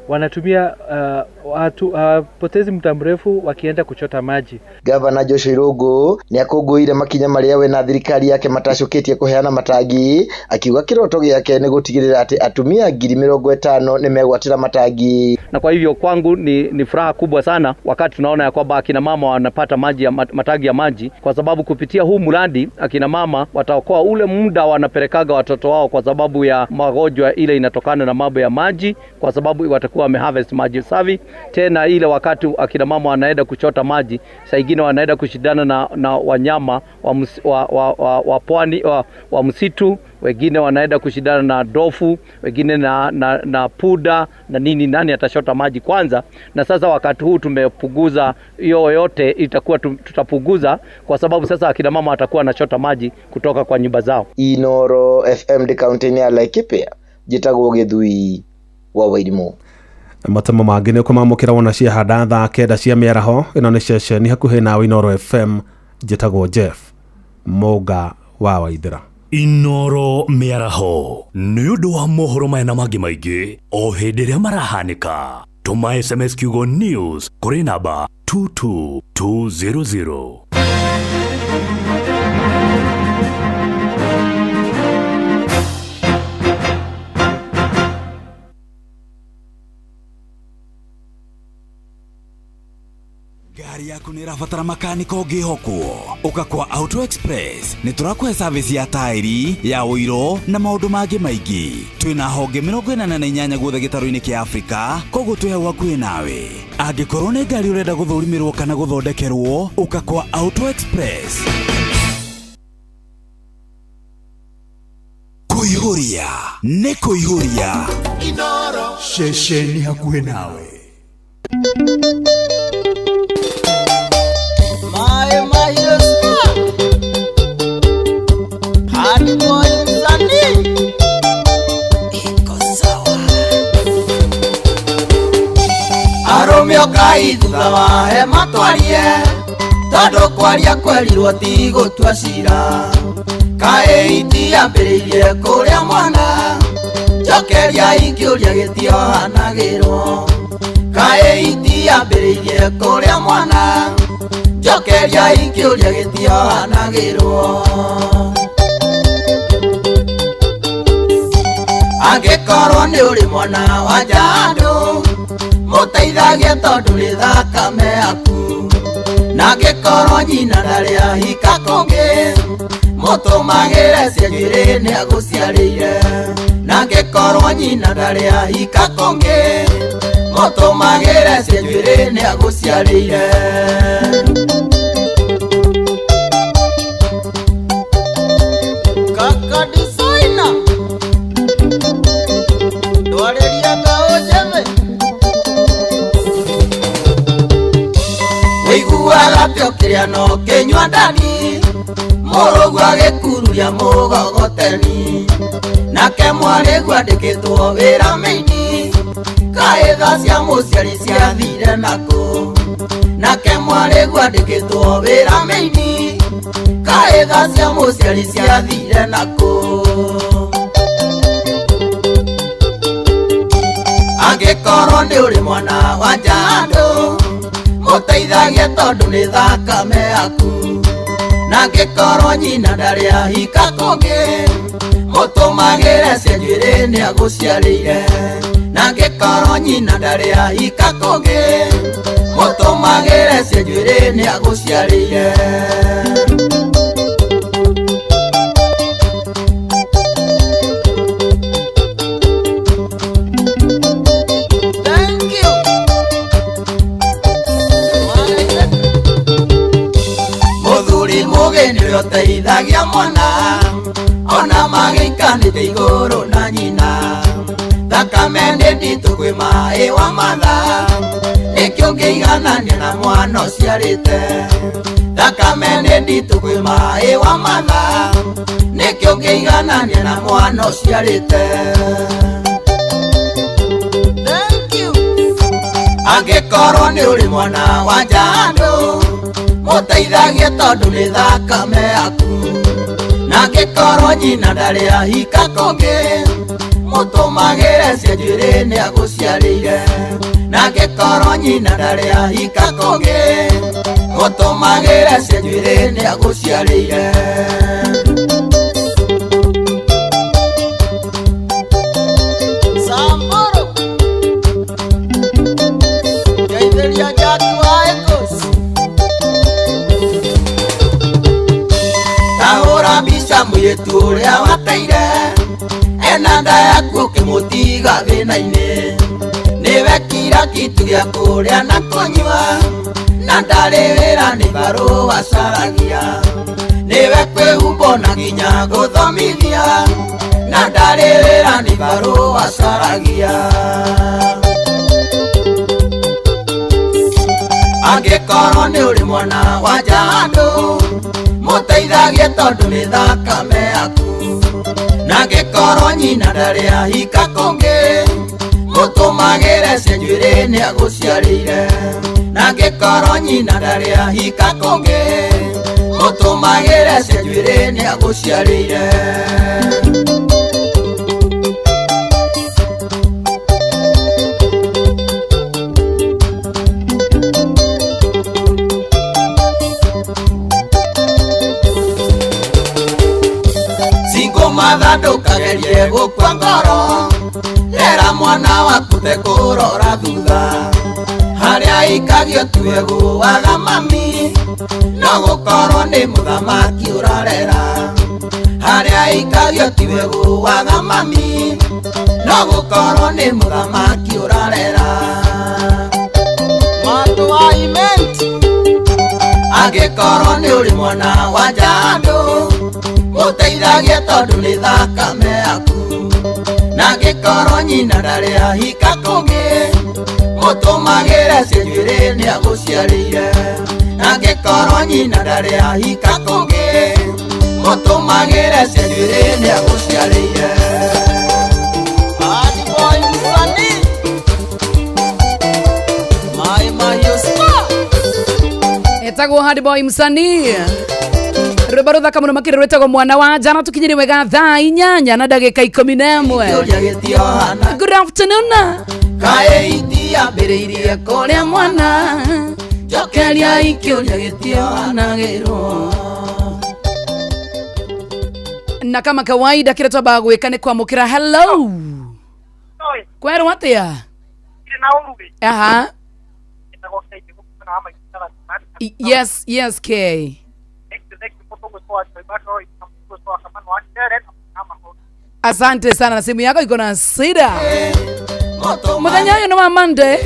Wanatumia watu hawapotezi muda mrefu wakienda kuchota maji. Gavana Joshua Irũngũ nĩ akũngũĩire makinya marĩa we na thirikari yake matacũkĩtie kũheana matangi, akiuga kĩroto gĩake nĩ gũtigĩrĩra atĩ atumia 50,000 nĩ megwatĩra matangi. Na kwa hivyo kwangu ni furaha kubwa sana wakati tunaona ya kwamba akina mama wanapata maji ya matangi ya maji, kwa sababu kupitia huu mradi akina mama wataokoa ule muda wanapelekaga watoto wao kwa sababu ya magonjwa ile inatokana na mambo ya maji, kwa sababu watakuwa wameharvest maji safi. Tena ile wakati akina mama wanaenda kuchota maji, saa ingine wanaenda kushindana na wanyama wa pwani, wa msitu, wengine wanaenda kushindana na dofu, wengine na puda na nini, nani atachota maji kwanza. Na sasa wakati huu tumepunguza hiyo yote, itakuwa tutapunguza kwa sababu sasa akina mama watakuwa wanachota maji kutoka kwa nyumba zao. Inoro FM de county ya Laikipia, njĩtagwo Gĩthui wa Wairimu. Matemo mangĩ nĩ ũkũmamũkĩra wona ciahanda thaa 9 cia mĩaraho. Ĩno nĩ ceceni hakuhĩ nawe Inoro FM, njĩtagwo Jeff Mũnga wa Waithĩra. Inoro mĩaraho nĩ ũndũ wa mohoro maya na mangĩ maingĩ o hĩndĩ ĩrĩa marahanĩka. Tũma SMS kiugo news kũrĩ namba 22200. Ngari yaku nĩ ĩrabatara makaniko ũngĩhokwo? Ũka kwa Auto Express, nĩ tũrakũhe service ya taĩri ya ũiro na maũndũ mangĩ maingĩ. Twĩna honge 48 guothe gĩtarũ-inĩ kĩa Afrika, koguo twĩ hau hakuhĩ nawe. Angĩkorwo nĩ ngari ũrenda gũthũrimĩrwo kana gũthondekerwo, ũka kwa Auto Express. Kũihũria nĩ kũihũria ceceni hakuhĩ nawe. Maĩ mahiũ star Hard boy msanii iko sawa. Arũme ũkai thutha wa hema twarie, tondũ kwaria kwerirwo ti gũtua cira. Kaĩ itiambĩrĩirie kũrĩa mwana, njokeria ingĩũria gĩtiohanagĩrwo. Kaĩ itiambĩrĩirie kũrĩa mwana, njokeria ingĩũria gĩtiohanagĩrwo. Angĩkorwo nĩ ũrĩ mwana wa njandũ, mũteithagie tondũ nĩ thakame yaku. Na angĩkorwo nyina ndarĩ ahika kũngĩ, mũtũmagĩre cia njuĩrĩ nĩ agũciarĩire. Na angĩkorwo nyina ndarĩ ahika kũngĩ, mũtũmagĩre cia njuĩrĩ nĩ agũciarĩire. Kaka designer, ndwarĩria mbeũ njĩthĩ. Wĩiguaga ta ũkĩrĩa na ũkĩnyua ndani, mũrũguo agĩkururia mũgogoteni. Nake mwarĩguo andĩkĩtwo wĩra mĩini, kaĩ tha cia mũciari ciathire nakũ. Nake mwarĩguo andĩkĩtwo wĩra mĩini, kaĩ tha cia mũciari ciathire nakũ. Angĩkorwo nĩ ũrĩ mwana wa njandũ, mũteithagie tondũ nĩ thakame yaku. Na angĩkorwo nyina ndarĩ ahika kũngĩ, mũtũmagĩre cia njuĩrĩ nĩ agũciarĩire. Na angĩkorwo nyina ndarĩ ahika kũngĩ, mũtũmagĩre cia njuĩrĩ nĩ agũciarĩire. Thank you. Mũthuri mũgĩ nĩwe ũteithagia mwana, ona magĩikanĩte igũrũ na nyina. Thakame nĩ nditũ kwĩ maĩ wa matha, nĩkĩo ũngĩiganania na mwana ũciarĩte. Thakame nĩ nditũ kwĩ maĩ wa matha, nĩkĩo ũngĩiganania na mwana ũciarĩte. Thank you. Angĩkorwo nĩ ũrĩ mwana wa njandũ, mũteithagie tondũ nĩ thakame yaku. Na angĩkorwo nyina ndarĩ ahika kũngĩ, Mũtũmagĩre cia njuĩrĩ nĩagũciarĩire na angĩkorwo nyina ndarĩ ahika kũngĩ mũtũmagĩre cia njuĩrĩ nĩagũciarĩire. Samburu Ngeithĩria Jack wa Ecos. Tahũra mbica mũirĩtu ũrĩa wateire ena nda yaku ũkĩmũtiga thĩna-inĩ nĩwe kira kitu gĩa kũrĩa na kũnyua na ndarĩ wĩra nĩ barũa acaragia nĩwe kwĩhumbwo na nginya gũthomithia na ndarĩ wĩra nĩ barũa acaragia. Angĩkorwo nĩ ũrĩ mwana wa njandũ mũteithagie tondũ nĩ thakame yaku na angĩkorwo nyina ndarĩ ahika kũngĩ mũtũmagĩre cia njuĩrĩ nĩagũciarĩire na angĩkorwo nyina ndarĩ ahika kũngĩ mũtũmagĩre cia njuĩrĩ nĩagũciarĩire. Matha ndũkagerie gũkua ngoro rera mwana waku tekũrora thutha harĩa aikagio tiwe gũaga mami no gũkorwo nĩ mũthamaki ũrarera harĩa aikagio tiwe gũaga mami no gũkorwo nĩ mũthamaki ũrarera. Matũ wa imenti angĩkorwo nĩ ũrĩ mwana wa njandũ mũteithagie tondũ nĩ thakame yaku na angĩkorwo nyina ndarĩ ahika kũngĩ mũtũmagĩre cia njuĩrĩ nĩagũciarĩire na angĩkorwo nyina ndarĩ ahika kũngĩ mũtũmagĩre cia njuĩrĩ nĩagũciarĩire. Hadi boy msanii Mai Mahiũ Star etagwo Hadi Boy msanii rwĩmbo rũthaka mũno makĩria rwĩtagwo mwana wa njana tũkinyĩrie wega thaa 8 na ndagĩka 11. Good afternoon. Kaĩ itiambĩrĩirie kũrĩa mwana njokeria ikĩũria gĩtiohanagĩrwo. Na kama kawaida kĩrĩa twambaga gwĩka nĩ kwamũkĩra hello. Kwerwo atĩa? Aha. Yes, yes K. Asante sana na simu yako iko na sida. Muthenya uyu ni wa Monday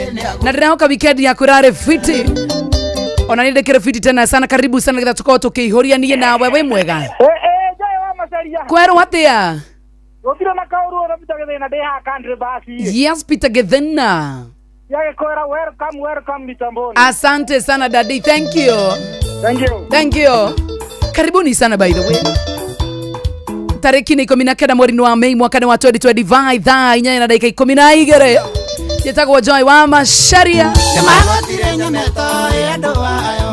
na ndĩrehoka weekend yaku ĩrarĩ fiti. Ona nĩ ndĩkĩrĩ fiti tena sana. Karibu sana getha tũkorwo tũkĩihũria niĩ nawe wĩ mwega. Kwerwo atĩa? Yes Peter Githena. Asante sana daddy, thank you. Thank you. Thank you. Karibuni sana by the way. Tariki ni 19 mweri wa Mei mwaka wa 2025 thaa 8 na dakika 12. Njĩtagwo Joy wa Macharia.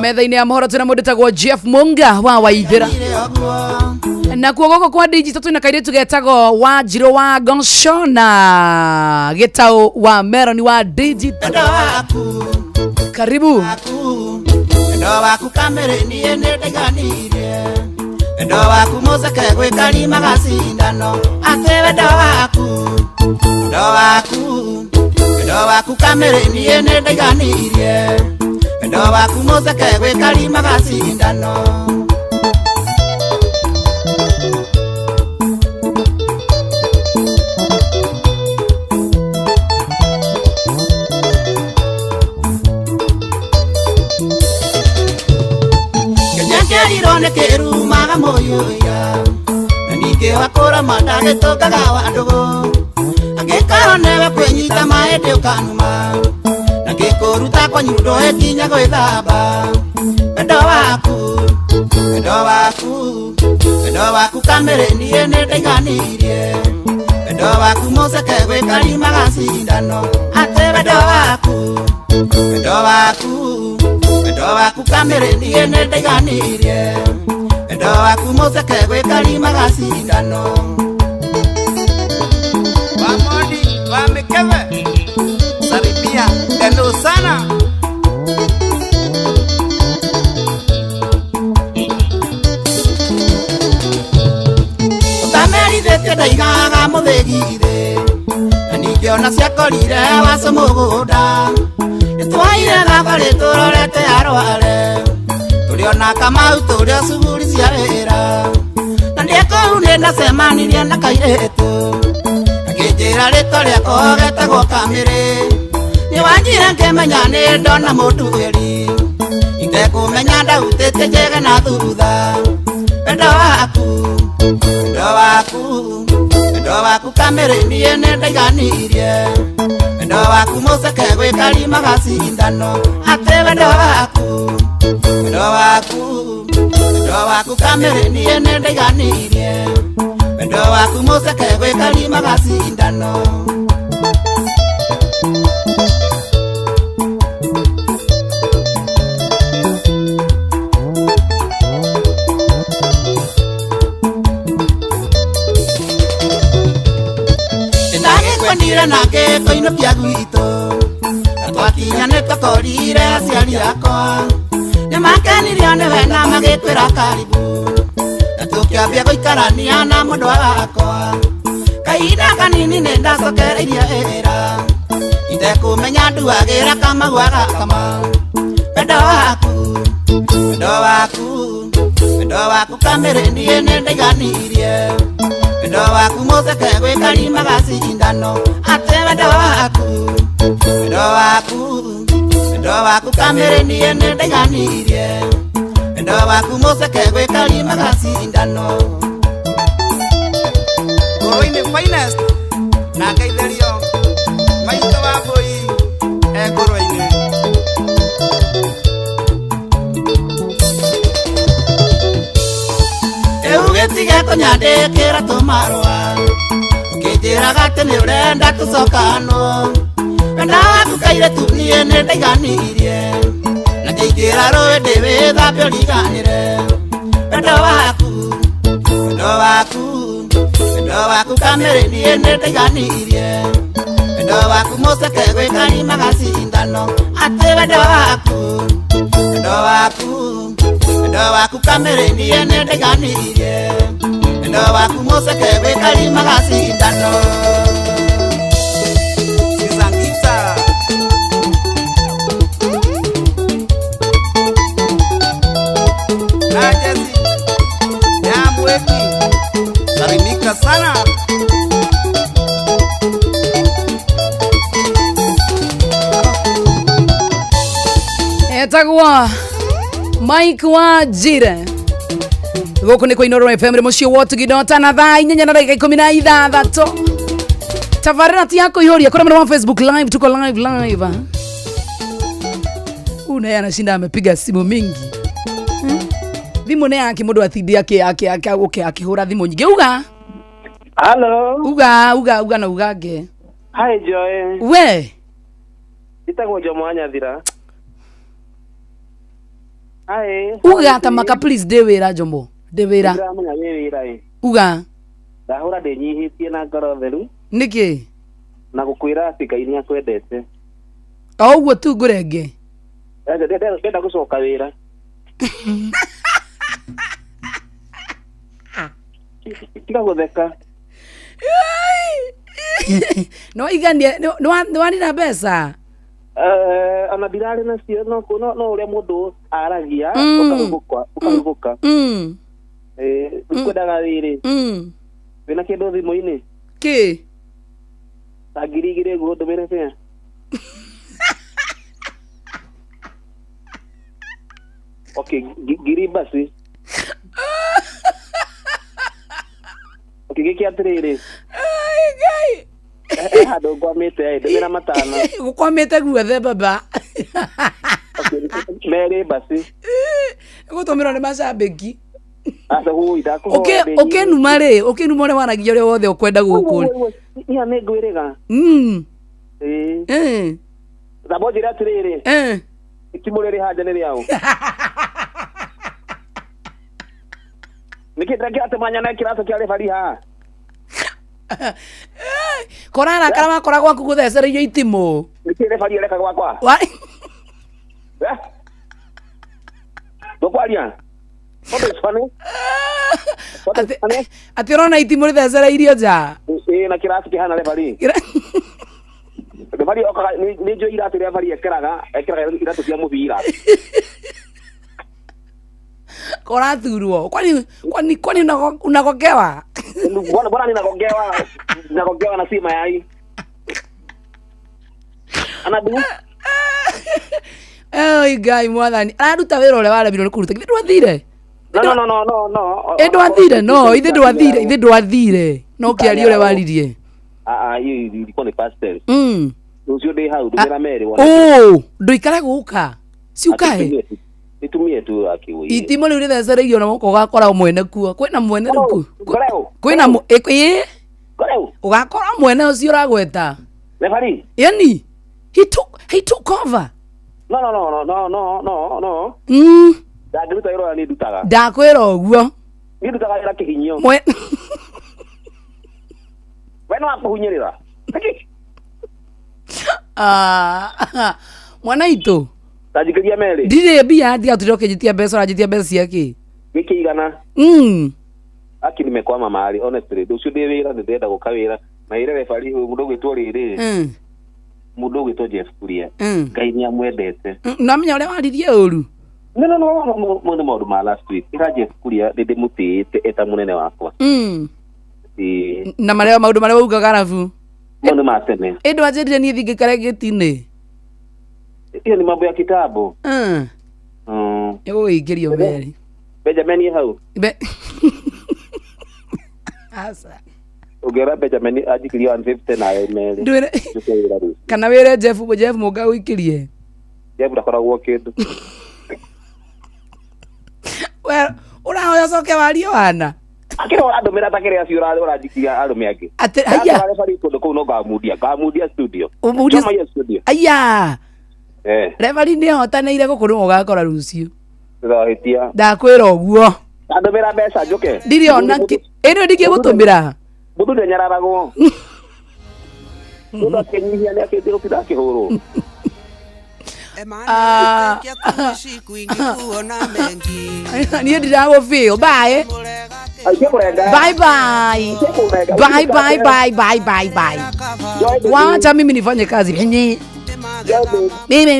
Metha-inĩ ya mohoro twĩna mũndũ wĩtagwo Jeff Munga wa Waithĩra. Na kuo gũkũ kwa digital twĩna kairĩtu getagwo Wanjirũ wa Gonsho na Gĩtaũ wa Meroni wa digital. Karibu. Ndo waku kamere niĩ nĩndĩganirie ndo waku mũceke gwĩkarima gacindano atĩ wendo waku ndo waku ndo waku kamere niĩ nĩndĩganirie ndo waku mũceke gwĩkarima gacindano. Nĩkĩrumaga mũyũya na ningĩ wakũra mandagĩtũkaga wa ndũgũ angĩkorwo nĩwe kwĩnyita maĩ ndĩũkanuma na ngĩkũruta kwanyu ndũĩkinya gwĩthamba wendo waku wendo waku wendo waku kamere niĩ nĩndĩganirie wendo waku mũceke gwĩkarima gacindano atĩ wendo waku wendo waku wendo waku kamere niĩ nĩndĩganirie wendo waku mũceke gwĩkarima gacindano. Kando sana. Ũtamerithĩtie ndaigaga mũthĩgi-thĩ na ningĩ ona ciakorire waco mũgũnda nĩtwaire thabarĩ tũrorete arware tũrĩ ona Kamau tũrĩ o cuguri cia wĩra na ndĩ kũu nĩndacemanirie na kairĩtu akĩnjĩra rĩtwa rĩakwa getagwo Kamĩrĩ nĩwanjire ngĩmenya nĩ ndona mũtuĩri itekũmenya ndahutĩtie njege na thutha wendo waku wendo waku wendo waku Kamĩrĩ niĩ nĩndaiganirie wendo waku mũceke gwĩkarima gacindano atĩ wendo waku wendo waku wendo waku Kamĩrĩ niĩ nĩndaiganirie wendo waku mũceke gwĩkarima gacindano. Ndagĩkwendire na ngĩkũinũkia gwitũ na twakinya nĩtwakorire aciari akwa nĩmakenirio nĩwe na magĩkwĩra karibu na tũkĩambia gũikarania na mũndũ wakwa kahinda kanini nĩndacokereirie wĩra itekũmenya nduagĩra Kamau agakama wendo waku wendo waku wendo waku Kamĩrĩ niĩ nĩndaiganirie wendo waku mũceke gwĩkarima gacindano atĩ wendo waku wendo waku wendo waku Kamĩrĩ niĩ nĩndaiganirie wendo waku mũceke gwĩkarima gacindano. Ngũrũ-inĩ finest na ngeithĩrio maitũ wa mbũi e ngũrũ-inĩ. Rĩu gĩtige kũnyandĩkĩra tũmarũa ũkĩnjĩraga atĩ nĩ ũrenda tũcokanwo wendo waku kairĩtu niĩ nĩndaiganirie na ngĩingĩra rũĩ ndĩwĩthambe ũriganĩre wendo waku wendo waku wendo waku Kamĩrĩ niĩ nĩndaiganirie wendo waku mũceke gwĩkarima gacindano atĩ wendo waku wendo waku wendo waku Kamĩrĩ niĩ nĩndaiganirie wendo waku mũceke gwĩkarima gacindano. Sizangita. Na Jesse ya mweki salimika sana. Etagwa Mike wa Njire gũkũ nĩ kwa Inooro FM mũciĩ wa Ũtugi na thaa inyanya na ndagĩka ikũmi na ithathatũ tabarĩra ti ya kũihũria kũrĩa mwena wa Facebook live tuko live live. Huyu naye anashinda amepiga simu mingi thimũ nĩ yake mũndũ atindi akĩhũra thimũ nyingĩ. Uga Hello. Uga uga uga na ugange. Hi Joy. We Njĩtagwo Jomo wa Nyathira. Hi. Uga tamaka please ndĩ wĩra Jomo ndĩ wĩra. Ndĩramenya wĩ wĩra ĩ. Uga Ndahũra ndĩnyihĩtie na ngoro theru nĩkĩ na gũkwĩra atĩ Ngai nĩ akwendete. O ũguo tu ngũrenge. Ndenda gũcoka wĩra. Tiga gũtheka. No iganie nĩ wanina mbeca. Ona ndirarĩ nacio no no ũrĩa mũndũ aragia ũkahubũka ũkahubũka. Kwendaga rĩrĩ wĩna kĩndũ thimũ-inĩ kĩ ta 2,000 ũguo ndũmĩre bĩa. Okay, ngiri basi. Okay, gĩkĩ atĩrĩrĩ. Ngai. Handũ ngwamĩte ndũmĩra 5. Gũkwamĩte guothe baba. Okay, merĩ basi. Gũtũmĩrwo nĩ macambĩki. Aca hũi ndakũhoya. Ũkĩnuma rĩ, ũkĩnuma ũrĩa waragia ũrĩa wothe ũkwenda gũkũ. Iya nĩ ngwĩrĩga. Ĩĩ. Thamba ũnjĩre atĩrĩrĩ. Itimũ rĩrĩ hanja nĩ rĩaũ. Nĩkĩ ndĩrakĩratũmanya na kĩratũ kĩa referee haha? Korarakara wakora gwaku guthecereirio itimũ. Nĩkĩ referee areka gwakwa? Wa Eh? Ndũkwaria? What is funny? What is funny? Atĩ ũrona itimũ rĩthecereirio nja. Ĩĩ na kĩraci kĩhana referee. Referee okaga nĩ njũĩ iratũ referee ekĩraga iratũ cia mũbira. Korathurwo. Kwani unagogewa? Mbona ninagongewa na si mayai. Anadu. Oi Ngai mwathani. Araruta wĩra ũrĩa waremirwo nĩ kũruta. Githĩ ndwathire? No. Ĩ ndwathire? No, ithe ndwathire, ithe ndwathire. No kĩaria ũrĩa waririe. Ah, hiyo ilikuwa ni past tense. Rũciũ ndĩ hau ndũmĩra Mary wona. Oh, ndũikare gũka. Ciukae. Nitumie tu akiũi. Itimũ rĩu rĩthecereirio na moko ũgakora mwene kuo. Kwĩna mwene rĩu kuo. Kwĩna ĩ ũgakora mwene ũcio ũragweta. Referee. Yani he took over. No. Ndangĩruta wĩra ũrĩa niĩ ndutaga. Ndakwĩra ũguo. Niĩ ndutaga wĩra kĩhinyio. We no akũhunyĩrĩra. Mwana itũ. Tanjikĩria Mary. Ndirĩ mbia ndigatũrire ũkĩnjĩtia mbeca ũranjĩtia mbeca cia kĩ? Gĩkĩ igana. Aki nimekwama mahali honestly. Rũciũ ndĩ wĩra nĩ ndĩrenda gũka wĩra. Na ĩre referee mũndũ ũgwĩtwo rĩrĩ. Mũndũ ũgwĩtwo Jeff Kuria. Ngai nĩ amwendete. Namenya ũrĩa waririe ũru. No nĩ maũndũ ma last week. Ĩra Jeff Kuria nĩ ndĩmũtĩĩte eta mũnene wakwa. Na marĩa maũndũ marĩa waugaga arabu. Mau nĩ ma tene. Ĩ ndwanjĩrire niĩ thiĩ ngĩikare gĩti-inĩ. Hiyo ni mambo ya kitambo. Nĩgũgĩingĩrio Mary. Benjamin ĩ hau. Aca. Ũngĩra Benjamin anjikĩrie 150 nawe Mary. Ndwĩre. Njũke wĩra rũciũ. Kana wĩre Jeff Mũnga gũikĩrie. Jeff ndakoragwo kĩndũ. We ũrahoya ũcoke warie wana. Akĩra ũrandũmĩra ta kĩrĩa acio ũranjikia arũme angĩ. Atĩ haya. Ndakora referee kũndũ kũu no ngamundia. Ngamundia studio. Ũmundia. Choma hiyo studio. Aya. Eh. Referee nĩ ahotanĩire gũkũ nĩwe ũgakora rũciũ. Ndĩrahĩtia. Ndakwĩra ũguo. Andũmĩra mbeca njũke. Ndirĩ ona ĩno ndingĩgũtũmĩra. Mũthuri anyararagwo. Mũndũ akĩnyihia nĩ akĩtie gũtinda akĩhũrwo. Niĩ ndiragũfeel. Bye. Bye bye. Bye bye bye bye bye bye. Wacha mimi nifanye kazi. Mimi. Mimi.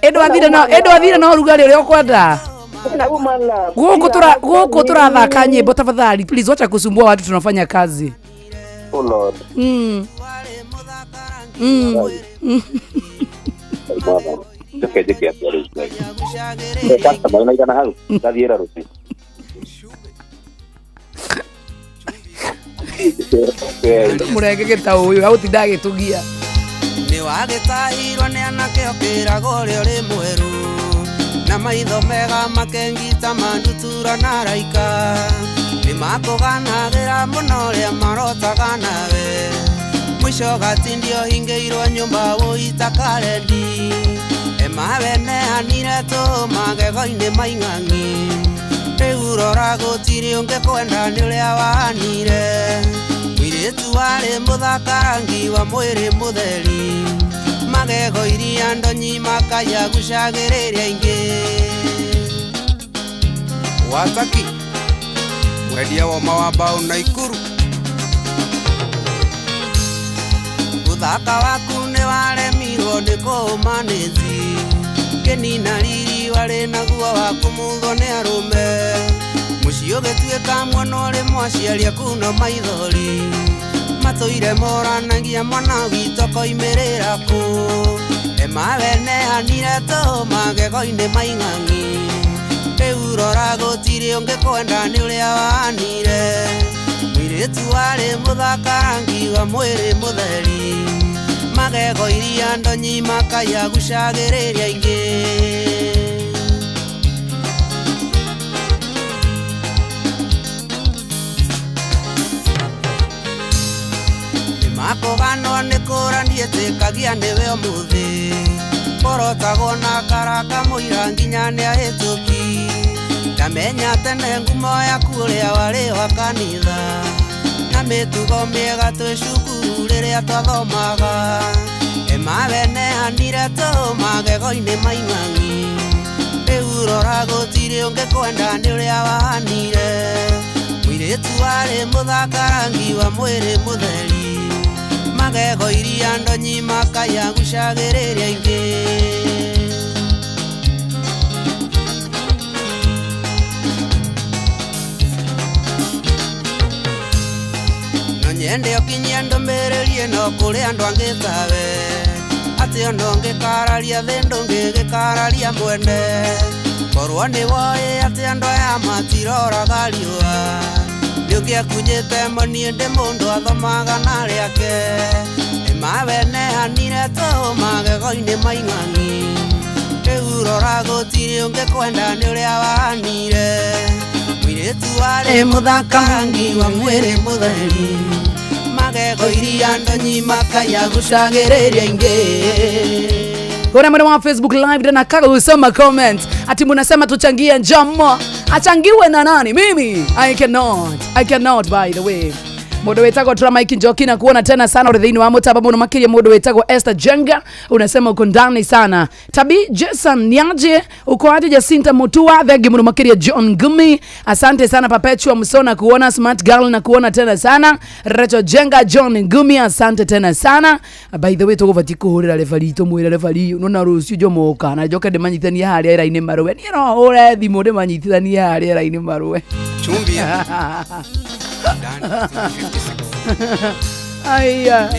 Ĩndũ athire no rugarĩ ũrĩa ũkwenda. Gũkũ tũrathaka nyĩmbo tafadhali. Please wacha kusumbua watu tunafanya kazi. Oh Lord. Njoke njĩke atĩa rĩu Ngai? Customer ĩna igana hau. Ndathiĩra rũciũ. Mũrenge gĩtaũ ũyũ agũtinda agĩtũgia. Nĩ wagĩtahirwo nĩ anake ũkĩragwo ũrĩa ũrĩ mwerũ na maitho mega makengita mandutura na raika nĩ makũganagĩra mũno ũrĩa marotaga nawe mũico gatindio hingĩirwo nyũmba wũita karendi emaweneanire tũ magego-inĩ maing'ang'i rĩu rora gũtirĩ ũngĩ kwenda nĩ ũrĩa wahanire mũirĩtu warĩ mũthaka rangi wa mwĩrĩ mũtheri magego iria ndonyi makaya gucagĩrĩria ingĩ Wataki mwendia woma wa mbaũ Naikuru ũthaka waku nĩ waremirwo nĩ kũũma nĩ nzi kĩnina riri warĩ naguo wa kũmuthwo nĩ arũme mũciĩ ũgĩtuĩka mwana ũrĩ mwaciari aku no maithori matũire moranagia mwana witũ koimĩrĩra kũ emaweneanire tũ magego-inĩ maing'ang'i rĩu rora gũtirĩ ũngĩ kwenda nĩ ũrĩa wahanire mũirĩtu warĩ mũthaka rangi wa mwĩrĩ mũtheri magego iria ndonyi makaya gucagĩrĩria ingĩ. Nĩmakũganwo nĩ kũra ndiĩtĩkagia nĩwe ũmũthĩ korotagwo na karaka mũira nginya nĩahĩtũki ndamenya tene ngumo yaku ũrĩa warĩ wa kanitha na Mĩtugo mĩega twĩ cukuru rĩrĩa twathomaga. Emaweneanire tũhũ magego-inĩ maing'ang'i. Rĩu rora gũtirĩ ũngĩkwenda nĩ ũrĩa wahanire. Mũirĩtu warĩ mũthaka rangi wa mwĩrĩ mũtheri. Magego iria ndonyi makaya gucagĩrĩria ingĩ. No nyende ũkinyie ndũmĩrĩri ĩno kũrĩ andũ angĩ tawe. Atĩ ona ũngĩkararia thĩ ndũngĩgĩkararia mwene. Korwo nĩ woĩ atĩ andũ aya matiroraga riũa. Nĩũngĩakunyĩte mo niĩ ndĩ mũndũ athomaga na rĩake. Ĩmaweneanire tũhũ magego-inĩ maing'ang'i. Rĩu rora gũtirĩ ũngĩkwenda nĩ ũrĩa wahanire. Mũirĩtu warĩ mũthaka rangi wa mwĩrĩ mũtheri. Magego iria ndonyi makaya gucagĩrĩria ingĩ. Kuna mwena wa Facebook live tena kaka usoma comment ati munasema tuchangie Njomo. Achangiwe na nani? Mimi I cannot. I cannot, by the way. Mundu wetagwo Mike Njoki na kuona tena sana uri thiini wa mutamba muno makiria. Mundu wetagwo Esther Jenga unasema uko ndani sana. Tabi Jason niaje uko aje? Jacinta Mutua thengi muno makiria. John Gumi asante sana. Perpetua Msona kuona smart girl na kuona tena sana. Rachel Jenga John Gumi asante tena sana. By the way tugubati kuhurira refari tumwire refari no na rucio njomoka na njoke ndimanyithanie haria ira-ini marue. Niĩ no hũre thimũ ndimanyithanie haria ira-ini marue. Chumbi. Aya.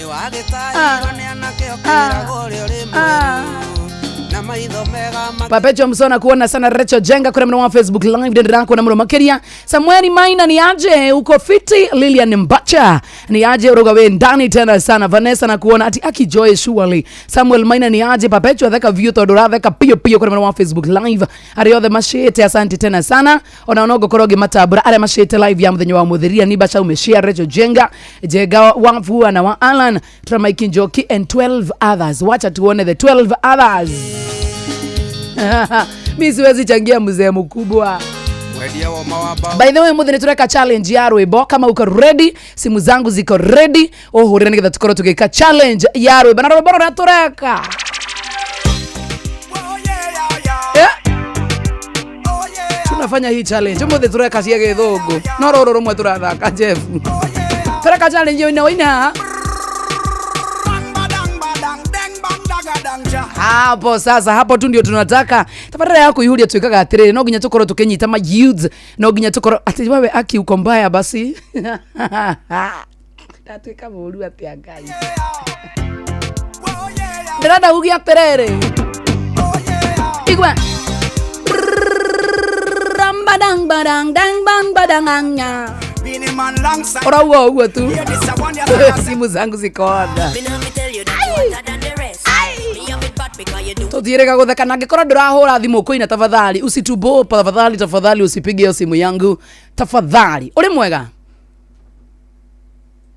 Papecho Msona kuona sana. Rachel Jenga kuna mwana wa Facebook live ndendera kuona muno makiria. Samueli Maina ni aje uko fiti. Lilian Mbacha ni aje uroga we ndani tena sana. Vanessa na kuona ati aki joy surely. Samuel Maina ni aje. Papecho atheka view tondu ratheka pio pio kuna mwana wa Facebook live. Ari othe mashete asante tena sana. Ona onogo koroge matabura ari mashete live ya muthenya wa muthiria ni bacha umeshare Rachel Jenga Jenga wa Mvua na wa Alan Tramaiki Njoki and 12 others. Wacha tuone the 12 others. Mi siwezi changia mzee mkubwa. By the way, muthi nĩ challenge ya rwĩmbo. Kama uko ready, simu zangu ziko ready. Ũhũrĩre nĩgetha tukorwo tũgĩka challenge ya rwĩmbo. Na rwĩmbo rũrĩa tũreka. Yeah. Tunafanya hii challenge. Umuthi tũreka cia gĩthũngũ. No rũrũ rũmwe tũrathaka Jeff. Tũreka challenge ĩno ina. Hapo sasa, hapo tu ndio tunataka. Tabarara yako ihuria tuikaga atiriri, no nginya tukorwo tukinyita ma youths, no nginya tukorwo ati wewe aki uko mbaya basi. Ndatuika mũru atia Ngai. Ndĩrenda uge atiriri. Igua. Rambadang badang dang bang badang anga. Ora uo tu. Simu zangu ziko onda. Tutierega gutheka na ngikorwo ndurahura thimu kuina tafadhali usitubo tafadhali tafadhali usipige hiyo simu yangu tafadhali. Uri mwega?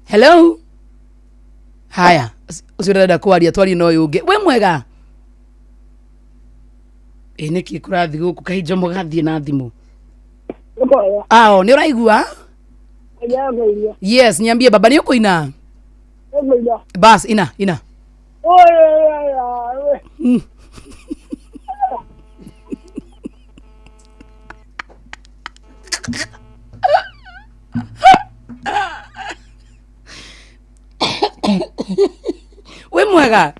Hello. Haya, ucio kwaria twarie no yungi. We mwega? Ĩ nĩkĩ kũrathiĩ gũkũ kaĩ Njomo gathiĩ na thimũ? Ao, nĩ ũraigua? Yes, niambie baba nĩ ũkũina? Bas, ina ina. We mwega?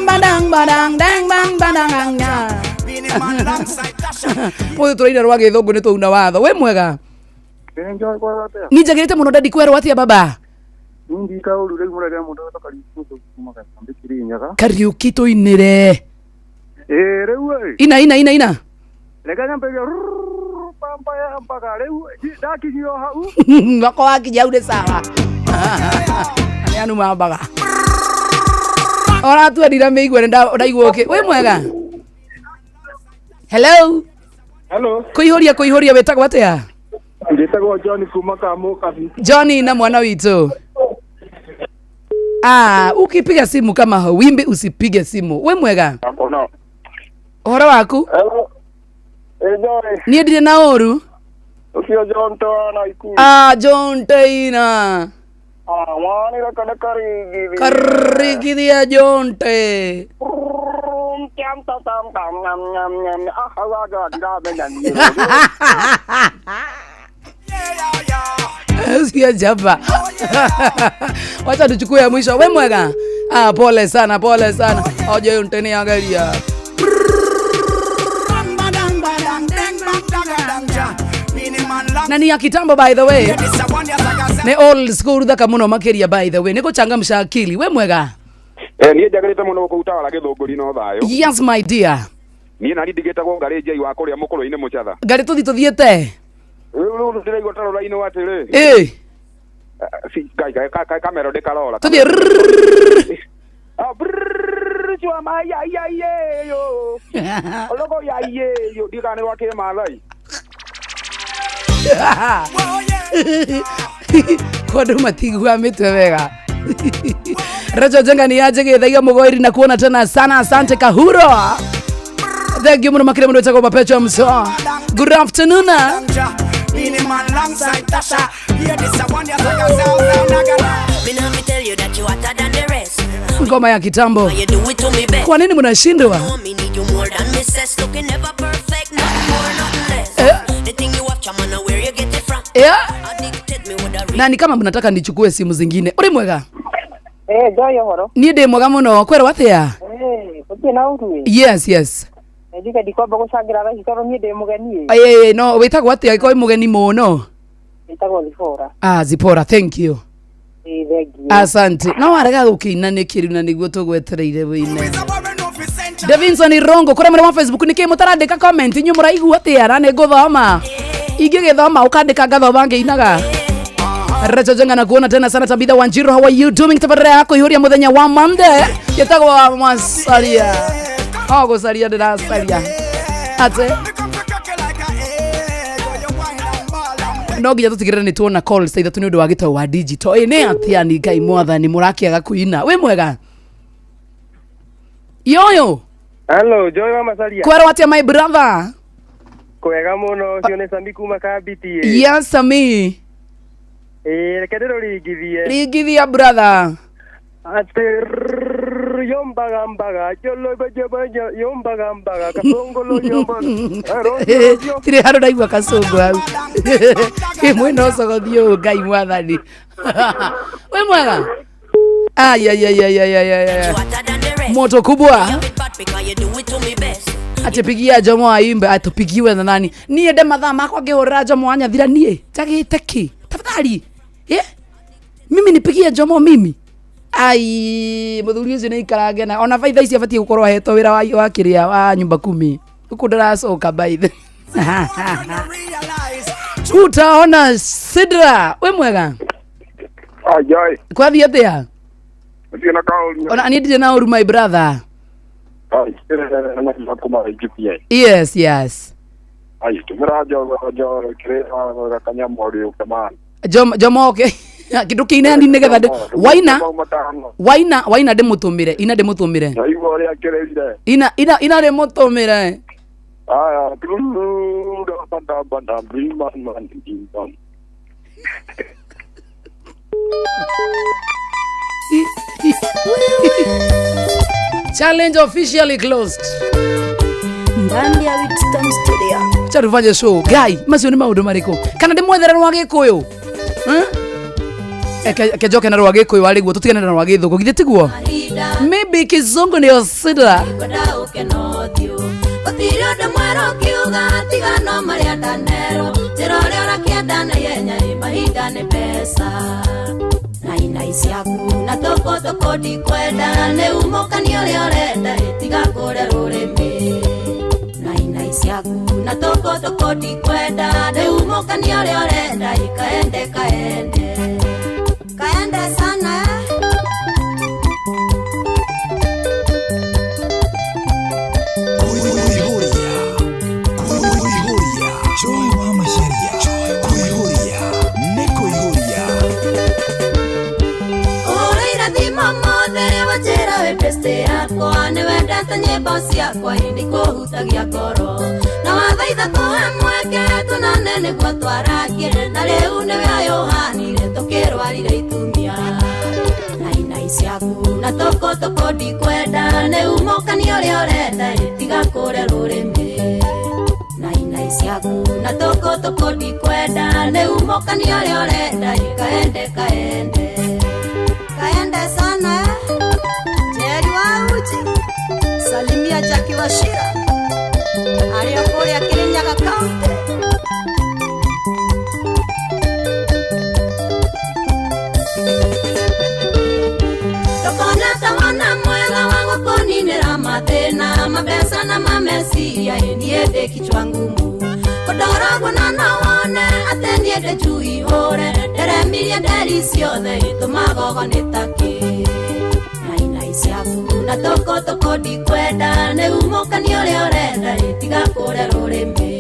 Badang badang dang bang badang nya. Mũthĩ tũraina rwa gĩthũngũ nĩ twauna watho. We mwega? Ni njagĩrĩte mũno ndadi kwerwo atia baba? Kariũki tũinĩre. Ina ina ina ina. Wako wakinya hau nĩ sawa. Arĩa anu mambaga. Ora twendire mĩigue ndaigua ũkĩ. Wĩ mwega? Hello. Hello. Kuihuria kuihuria wĩtagwo atĩa? Njĩtagwo John kuma Kamukabi. Johnny na mwana witũ. Ah, ukipiga simu kama hauimbi usipige simu. We mwega? Ũhoro waku? Hello. Enjoy. Niĩ ndirĩ na ũru. Ũcio John Toana Ikuru. Ah, John Teina. Ah, mwanira kana karigithia. Karigithia John Te. Tam tam tam tam nyam nyam nyam. Ah, waga ndiramenya niĩ. Sikia jaba. Wacha tuchukue ya mwisho. We mwega. Ah, pole sana, pole sana. Oje unteni angalia. Na ni ya kitambo by the way. Ni old school thaka muno makiria by the way. Niko changamsha akili. We mwega. Niĩ njagĩrĩte mũno gũkũ utawala gĩthũngũri no thayũ. Yes my dear. Niĩ nani ndigĩtagwo ngarĩ njai wa kũrĩa mũkũrũ-inĩ mũcatha. Ngarĩ tũthi tũthiĩte. Rĩu ndĩraigua ta rũrainĩ wa atĩrĩ. Ĩ. Kai kamero ndĩkarora. Tũthiĩ. Chua maya ya ye yo. Oloko ya ye yo ndigane rwa kĩmathai. Kwa andũ matiguaga mĩtwe wega. Racho Jenga ni aje githaia mugoiri na kuona tena sana. Asante Kahuro. Thank you muno makire muno chako Perpetua Mso. Good afternoon. Ngoma ya kitambo. Kwa nini mnashindwa? Na ni kama mnataka nichukue simu zingine. Uri mwega? Joy horo. Niĩ ndĩ mwega mũno. Kwerwo atĩa? Gũtirĩ na ũru. Yes, yes. Njuge ndikwamba gũcangĩra thaa ici tondũ niĩ ndĩ mũgeni. No wĩtagwo atĩa angĩkorwo wĩ mũgeni mũno? Wĩtagwo Zipora. Ah, Zipora, thank you. Thengiũ. Asante. No warega gũkĩina nĩkĩ rĩu na nĩguo tũgwetereire wĩine. Davinson Irongo kũrĩa mũrĩ wa Facebook nĩkĩ mũtarandĩka comment inyuĩ mũraigua atĩa na nĩngũthoma. Ingĩgĩthoma ũkandĩka ngathoma ngĩinaga. Recho Jenga na kuona tena sana. Tabitha Wanjiru, how are you doing? Tabarira yako ihuria muthenya wa Monday. Yetagwo wa Masaria. Oh, gucaria ndiracaria. Ate no nginya tutigirire ni tuona calls ithatũ nĩ ũndũ wa gĩtau wa digital. Ĩ nĩ atia ni Ngai mwathani mũrakĩaga kuina. Wĩ mwega? Yoyo. Hello, Joy wa Masaria. Kwerwo atia my brother? Kwega mũno, ũcio nĩ Sami kuma Kambiti. Yes, Sami. Reke ndĩrũringithie. Ringithia brother. Ate yombaga mbaga jolo bajo yombaga mbaga kasongolo yomba. Tire haro ndaigua kasongo hau. Mwena ũcogothie ũũ Ngai mwathani. We mwega? Ay ay ay ay ay ay. Moto kubwa. Atipigia Jomo aimbe atupigiwe na nani? Niĩ nde mathaa makwa ngĩhũrĩra Jomo anyathira niĩ. Njagĩte kĩ? Tafadhali. Mimi nipigie Jomo mimi. Ai muthuri ucio nĩ ikarange na ona baitha ici abatie gukorwo ahetwo wĩra wa kĩrĩa wa nyumba kumi. Huku ndĩracoka baitha. Utaona Sidra. We mwega? Ai. Kwathiĩ atĩa? Ndirĩ na kaũru. Ona niĩ ndirĩ na ũru my brother. Ai, Yes, yes. Ai, tumira jo kĩrĩa kanyamũ ũkemana. Jomo okay. Kindu kiina ni nigetha waina waina waina ndimutumire ina ndimutumire Ndaigua ũrĩa akĩrĩire. ina ina ina ndimutumire. Aya, Challenge officially closed. Ndani ya Wisdom Studio. Cha tufanye show. Guy, macio ni maundu mariku? Kana ndimwethere rwa Gikuyu? Eke joke na rwa Gikuyu arĩ guo tutigane na rwa Githũngũ githĩ tiguo? Maybe Kizungu nĩyo Sidra. Gũtirĩ ũndũ mwerũ ũkiuga tiga no marĩa ndanerwo njĩra ũrĩa ũrakĩenda na ihenya ĩ mahinda nĩ mbeca na inai ciaku na tũkũ ndikwenda nĩ umũkani ũrĩa ũrenda ĩ tiga kũrĩa rũrĩmĩ na inai ciaku na tũkũ ndikwenda nĩ umũkani ũrĩa ũrenda ĩ kaende kaende kaende sana. Wendete nyĩmbo ciakwa ĩndĩ kũhutagia ngoro. Na wathaitha tũhe mweke tũnane nĩguo twarakie. Na rĩu nĩwe ũyũhanire tũkĩrwarire itumia. Na inai ciaku na tũkũ ndikwenda. Nĩ umũkani ũrĩa ũrenda tiga kũrĩa rũrĩmĩ. Na inai ciaku na tũkũ ndikwenda. Nĩ umũkani ũrĩa ũrenda kaende kaende. Kaende sana Jerry wa uji. Salimia Jackie Wachira arĩa kũrĩa Kirinyaga County. Ndũkona ta wona mwega wa gũkũninĩra mathĩna mabeca na mameciria niĩ ndĩ kichwa ngumu. Kũndoragwo na no wone atĩ niĩ ndĩ njui hũre. Nderemirie nderi ciothe itũmagogo nĩ takĩ. Na inai ciaku na tũkũ ndikwenda. Nĩ umũkani ũrĩa ũrenda tiga kũrĩa rũrĩmĩ.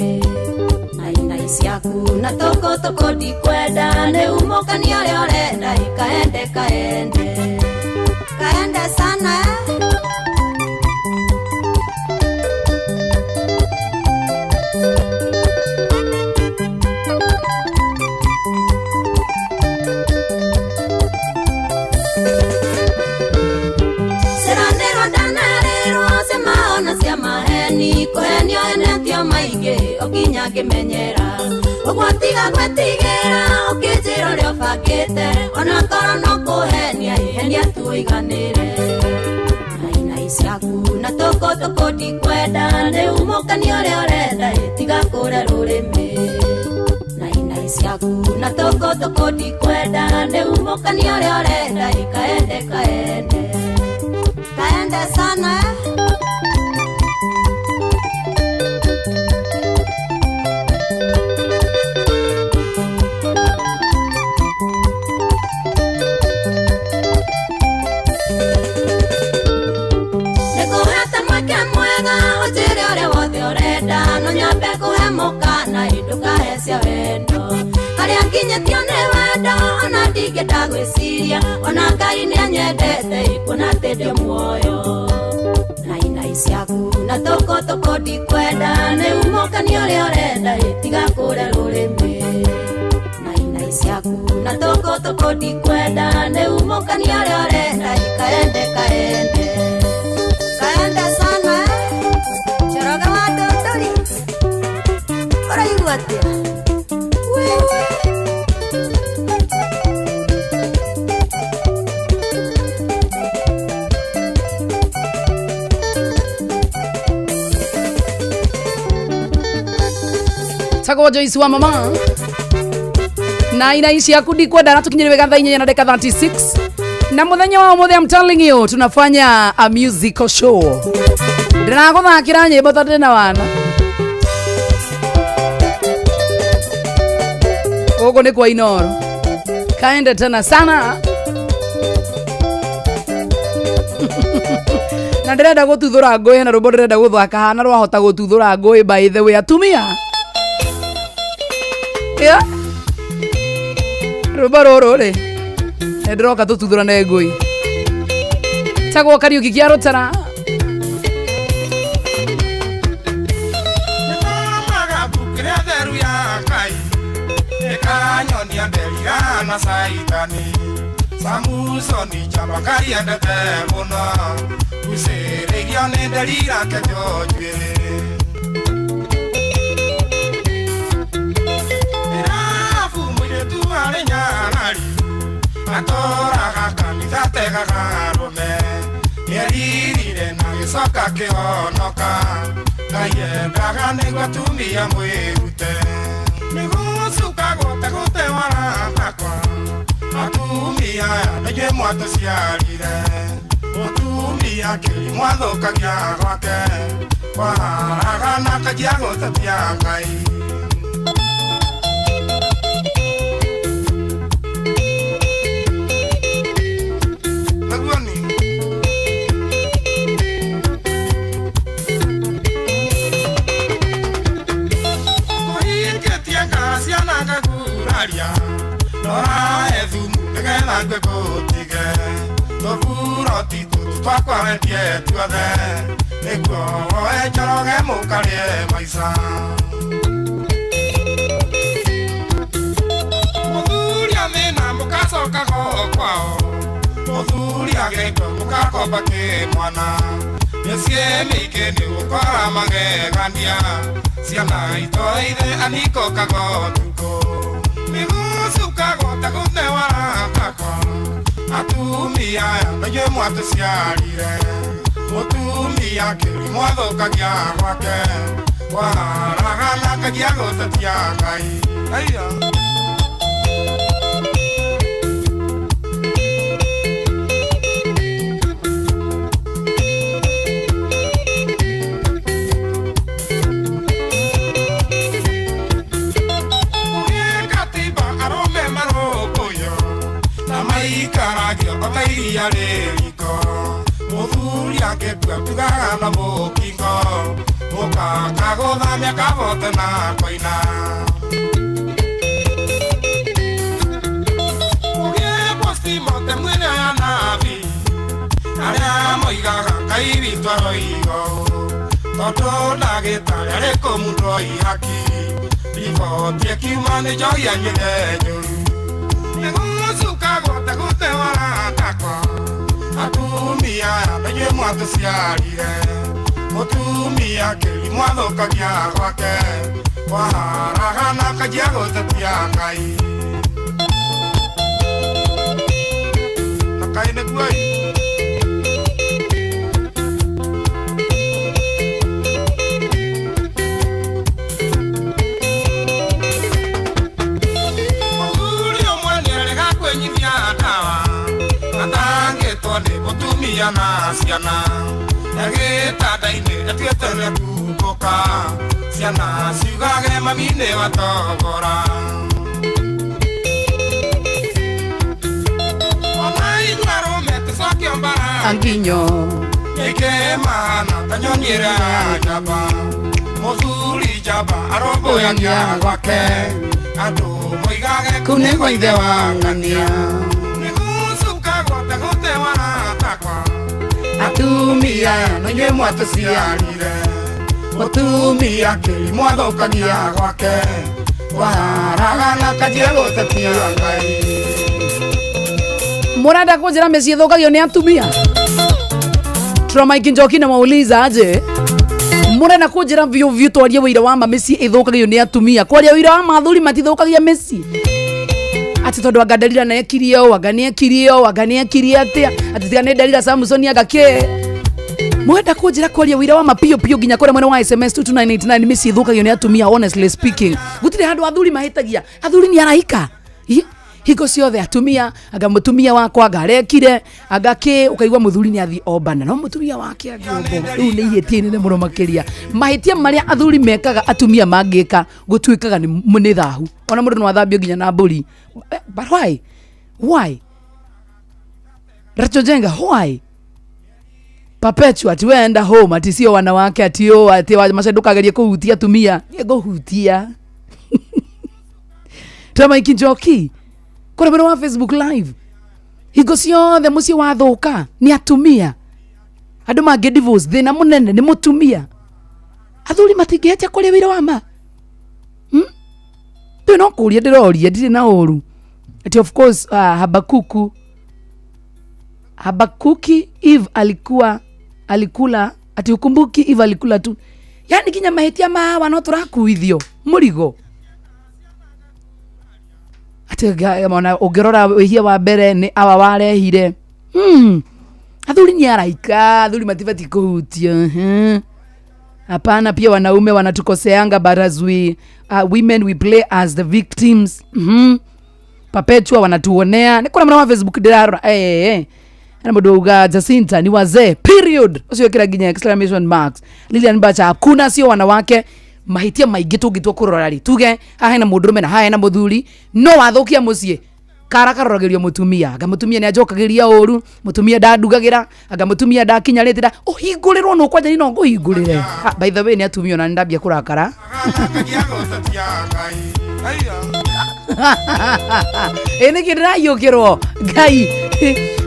Na inai ciaku na tũkũ ndikwenda. Nĩ umũkani ũrĩa ũrenda kaende kaende. Kaende sana Ciranĩrwo ndanerĩrwo ciamaona cia maheni. Kũhenio enetio maingĩ o nginya ngĩmenyera. Ũguo tiga gwĩtigĩra ũkĩnjĩra ũrĩa ũbangĩte. Ona korwo no kũhenia ihenia tu ũiganĩre. Na inai ciaku na tũkũ ndikwenda. Nĩ umũkani ũrĩa ũrenda tiga kũrĩa rũrĩmĩ. Na inai ciaku na tũkũ ndikwenda. Nĩ umũkani ũrĩa ũrenda kaende kaende. Kaende sana Nĩngũhete mweke mwega ũnjĩre ũrĩa wothe ũrenda. No nyambe kũhe mũkana ndũkahe cia wendo. Harĩa nginyĩtio nĩ wendo ona ndingĩenda gwĩciria. Ona Ngai nĩanyendete kuona atĩ ndĩ muoyo. Na inai ciaku na tũkũ ndikwenda. Nĩ umũkani ũrĩa ũrenda tiga kũrĩa rũrĩmĩ. Na inai ciaku na tũkũ ndikwenda. Nĩ umũkani ũrĩa ũrenda kaende kaende. Kaende sana Njoroge wa Ndũndũri. Ũraigua atĩa? Wewe Tagwo Joyce wa mama. Na inai ciaku ndikwenda na tukinyire wega thaa inyanya na dakika 36. Na muthenya wa umuthi I'm telling you tunafanya a musical show. Ndĩragũthakĩra nyĩmbo tondũ ndĩna wana. Gũkũ nĩ kwa Inoro. Kaende tena sana. Na ndĩrenda gũtuthũra ngũĩ na rwĩmbo ndĩrenda gũthaka hana rwahota gũtuthũra ngũĩ by the way atumia. Yeah. Rwĩmbo rũrũ rĩ nĩ ndĩroka tũtuthũrane ngũĩ. Tagwo Kariũki kĩa Rũtara. Nĩkanyonia nderira na Saitani. Samusoni njamba Ngai endete mũno. Gucĩrĩirio nĩ nderira kĩenjwo njuĩrĩ. Irabu mũirĩtu arĩ nyarari. Atũraga kanitha ategaga arũme. Nĩeririre na gĩcoka akĩhonoka. Ngai endaga nĩguo atumia mwĩrute. Nĩgũcuka gũte gũte waratakwa. Atumia aya nĩinyuĩ mwatũciarire. Mũtumia kĩrimũ athũkagia gwake. Kwaharaga na akanjia gũtetia Ngai. Naguo ni kũhingĩtie ngaciana ngaguraria. Rora ethumu nĩgetha ngue gũtige. Tũburoti tũtũ twakwa wendie tuothe nĩguo woe Njoroge mũkarĩe maica. Mũthuri athĩna mũgacoka kwao, mũthuri agĩtwo mũgakomba kĩmwana. Mĩciĩ mĩingĩ nĩ gũkora magegania, ciana itoire anikokaga ũtukũ. Nĩgũcukagwo ta gũte waratakwa, atumia aya na inyuĩ mwatũciarire. Mũtumia kĩrimũ athũkagia gwake, kwaragana akagia gũtetia Ngai. Aiya. Katiba arũme marũmbũiyo na maikaragio o ta iria rĩ riko. Mũthuri angĩkua tugaga na mũkingo, mũkaka gũthamia kabote na koina. Kũgĩe postimote mwĩrĩ aya nabi, arĩa moigaga Ngai witũ aroiga ũũ, tondũ ndagĩtarĩ arĩ kũmundwo ihaki. Riboti ĩkiuma nĩ njohi anyuire njũru, nĩgũcukagwo ta gũte waratakwa. Atumia aya na inyuĩ mwatũciarire, mũtumia kĩrimũ athũkagia gwake, kwaragana akagia gũtetia Ngai. Na kaĩ nĩguo ĩ? Mũthuri ũmwe nĩarega kwĩnyithia ndawa, atangĩtwo nĩ mũtumia na ciana. Egĩtanda-inĩ atuĩte nĩekubũka, ciana ciugage mami nĩ watogora. Ona inyuĩ arũme tũcokio mbara, Anginyo. Nĩkĩmana ta nyoni ĩrĩa ya njamba, mũthuri njamba arũmbũyagia gwake, andũ moigage kũu nĩ gwa ithe wa ng'ania. Nĩgũcukagwo ta gũte waratakwa, Atumia aya na inyuĩ mwatũciarire, mũtumia kĩrimũ athũkagia gwake, kwaragana akanjia gũtetia Ngai. Mũrenda kũnjĩra mĩciĩ ĩthũkagio nĩ atumia? Trauma Njoki na mauliza aje, mũrenda kũnjĩra biũ biũ twarie wĩira wa ma mĩciĩ ĩthũkagio nĩ atumia? Kwaria wĩira wa ma athuri matithũkagia mĩciĩ, atĩ tondũ anga Delila nĩekirie ũũ, anga nĩekirie ũũ, anga nĩekirie atĩa, atĩ tiga nĩ Delila Samson anga kĩ. Mwenda kũnjĩra kwaria wĩira wa ma piũ piũ nginya kũrĩa mwena wa SMS 22989 mĩciĩ ĩthũkagio nĩ atumia? Honestly speaking, gũtirĩ handũ athuri mahĩtagia. Athuri nĩ araika. Hingo ciothe atumia, anga mũtumia wakwa anga arekire anga kĩ, ũkaigua mũthuri nĩ athiĩ ombana no mũtumia wake angĩombwo. Rĩu nĩ ihĩtia inene mũno makĩria. Mahĩtia marĩa athuri mekaga atumia mangĩka gũtuĩkaga nĩ thahu, ona mũndũ no athambio nginya na mbũri. But why? Why? Rachel Jenga, why? Perpetua ati weenda home ati sio wanawake ati o ati maca ndũkagerie kũhutia atumia. Niĩ ngũhutia. Tũramaiki Njoki kũrĩa mwena wa Facebook live, hingo ciothe mũciĩ wathũka nĩ atumia. Andũ mangĩ divorce thĩna mũnene nĩ mũtumia. Athuri matingĩhĩtia kũrĩa wĩra wa ma. Ndĩ no kũria ndĩroria, ndirĩ na ũru. Ati of course Habakuki Eve alikuwa alikula ati ukumbuki Eve alikula tu. Yani kinya mahĩtia ma hawa no tũrakuithio mũrigo. Ati ona ũngĩrora wĩhia wa mbere nĩ awa warehire. Athuri nĩ araika, athuri matibatiĩ kũhutio. Hapana, pia wanaume wanatukoseanga, but as we women we play as the victims. Perpetua wanatuonea. Nĩ kũrĩa mwena wa Facebook ndĩrarora. Hena mũndũ uga Jacinta ni wazee period, ũcio ĩkĩra nginya exclamation marks. Lilian Bacha, hakuna sio wanawake. Mahĩtia maingĩ tũngĩtua kũrora rĩ, tuge haha hena mũndũrũme na haha hena mũthuri, no wathũkia mũciĩ kara karoragĩrio mũtumia, anga mũtumia nĩ anjokagĩria ũru, mũtumia ndandugagĩra, anga mũtumia ndakinyarĩte nda ũhingũrĩrwo no kwanja no ngũhingũrĩre. By the way nĩ atumia ona nĩ ndambia kũrakara. Ĩ nĩkĩ ndĩraiyũkĩrwo Ngai?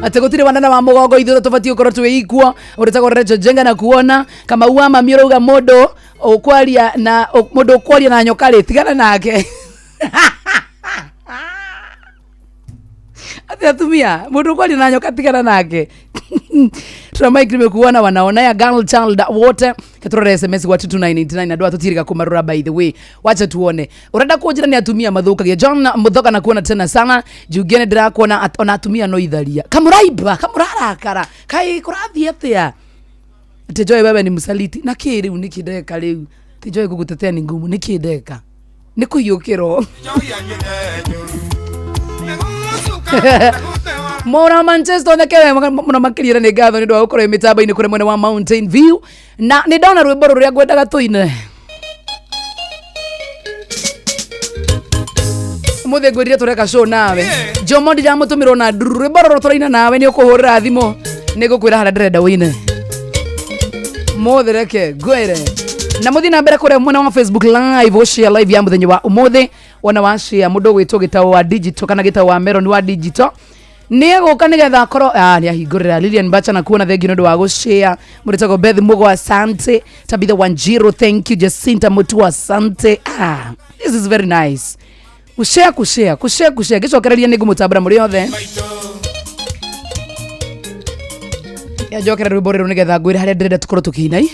Atĩ gũtirĩ wanana wa mũgongo ithuothe tũbatiĩ gũkorwo twĩ equal. Ũrĩtagwo Rachel Jenga na kuona Kamau wa mami ũrauga mũndũ ũkwaria na mũndũ ũkwaria na nyoka rĩ tigana nake. Ati atumia mundu kwali na nyoka tigana nake. Tuna Mike nimekuona wanaona ya girl child wote katurora SMS kwa 2989 na atutiriga kumarura. By the way, wacha tuone urenda kunjira ni atumia mathukagia. John Muthoka na kuona tena sana jugene ndirakuona ona atumia no itharia kamuraiba kamurarakara kai kurathie atia. Ati Joy wewe ni msaliti na ki riu niki ndeka riu ti Joy gugutetea ni ngumu niki ndeka ni kuiyukirwo. Mora Manchester oneke muno makirira ni ngatho ni ndu wa gukorwo mitambo-ini kuri mwena wa Mountain View na ni ndona rwimbo ruria ngwendaga tuine muthe ngwirire tureka show nawe Jomo ndiramutumirwo na nduru rwimbo ruru turaina nawe ni ukuhurira thimu ni ngukwira haria ndirenda wine muthe reke ngwire na muthi na mbere kuria mwena wa Facebook live ushare live ya muthenya wa umuthi wona wa share mundu gwitwo gitao wa digital kana gitao wa Meron wa digital ni eguka nigetha akorwo ni ahingurira Lilian Bacha na kuona thengi nundu wa gushare muritagwo Beth Mugo asante Tabitha Wanjiru thank you Jacinta Mutua asante. This is very nice kushare kushare kushare kushare gicokereria ni ngumutambura muri othe ya jokera rwimbo ruru nigetha ngwire haria ndirenda tukorwo tukiinai.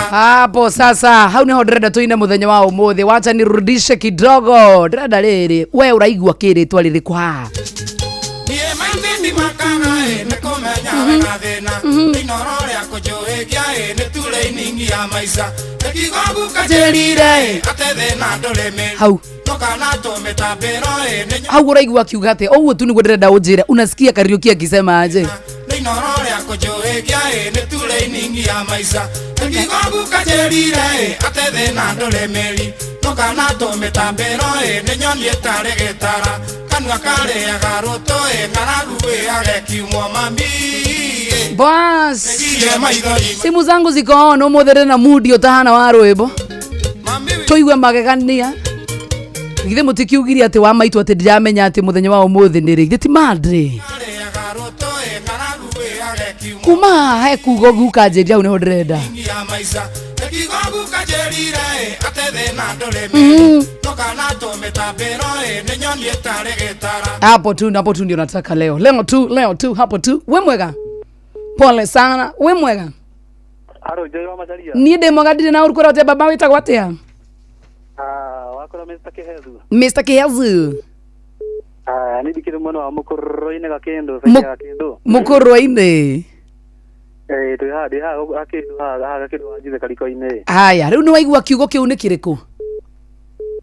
Hapo sasa hau niho ndirenda tuine muthenya wa umuthi wacha nirudishe kidogo ndirenda riri we uraigua kiritwa ririku haha. Hau hau uraigua akiuga atia uguo tu niguo ndirenda unjire unasikia Kariuki akisema aje. Bas, simu zangu ziko on umuthĩ na mood utahana wa rwimbo tuigue magegania githĩ mũtikiugire atĩ wa maitu atĩ ndiramenya atĩ mũthenya wa ũmũthĩ nĩ rĩ githĩ ti Monday kuma he kugo guka njĩria hau nĩho ndĩrenda. Hapo tu hapo tu ndio nataka leo leo tu leo tu hapo tu. We mwega pole sana we mwega Haro Joy wa Macharia ni ndĩ mwega ndirĩ na ũru kwĩra atĩa baba wĩtagwo atĩa. Wakora Mr. Kihezu. Mr. Kihezu ni ndikire mwena wa mukurro-inĩ Gakĩndũ Gakĩndũ mukurro-inĩ twĩ haha ndĩ haha Gakĩndũ haha Gakĩndũ wa Njithe kariko-inĩ. Haya rĩu nĩ waigua kiugo kĩu nĩ kĩrĩkũ?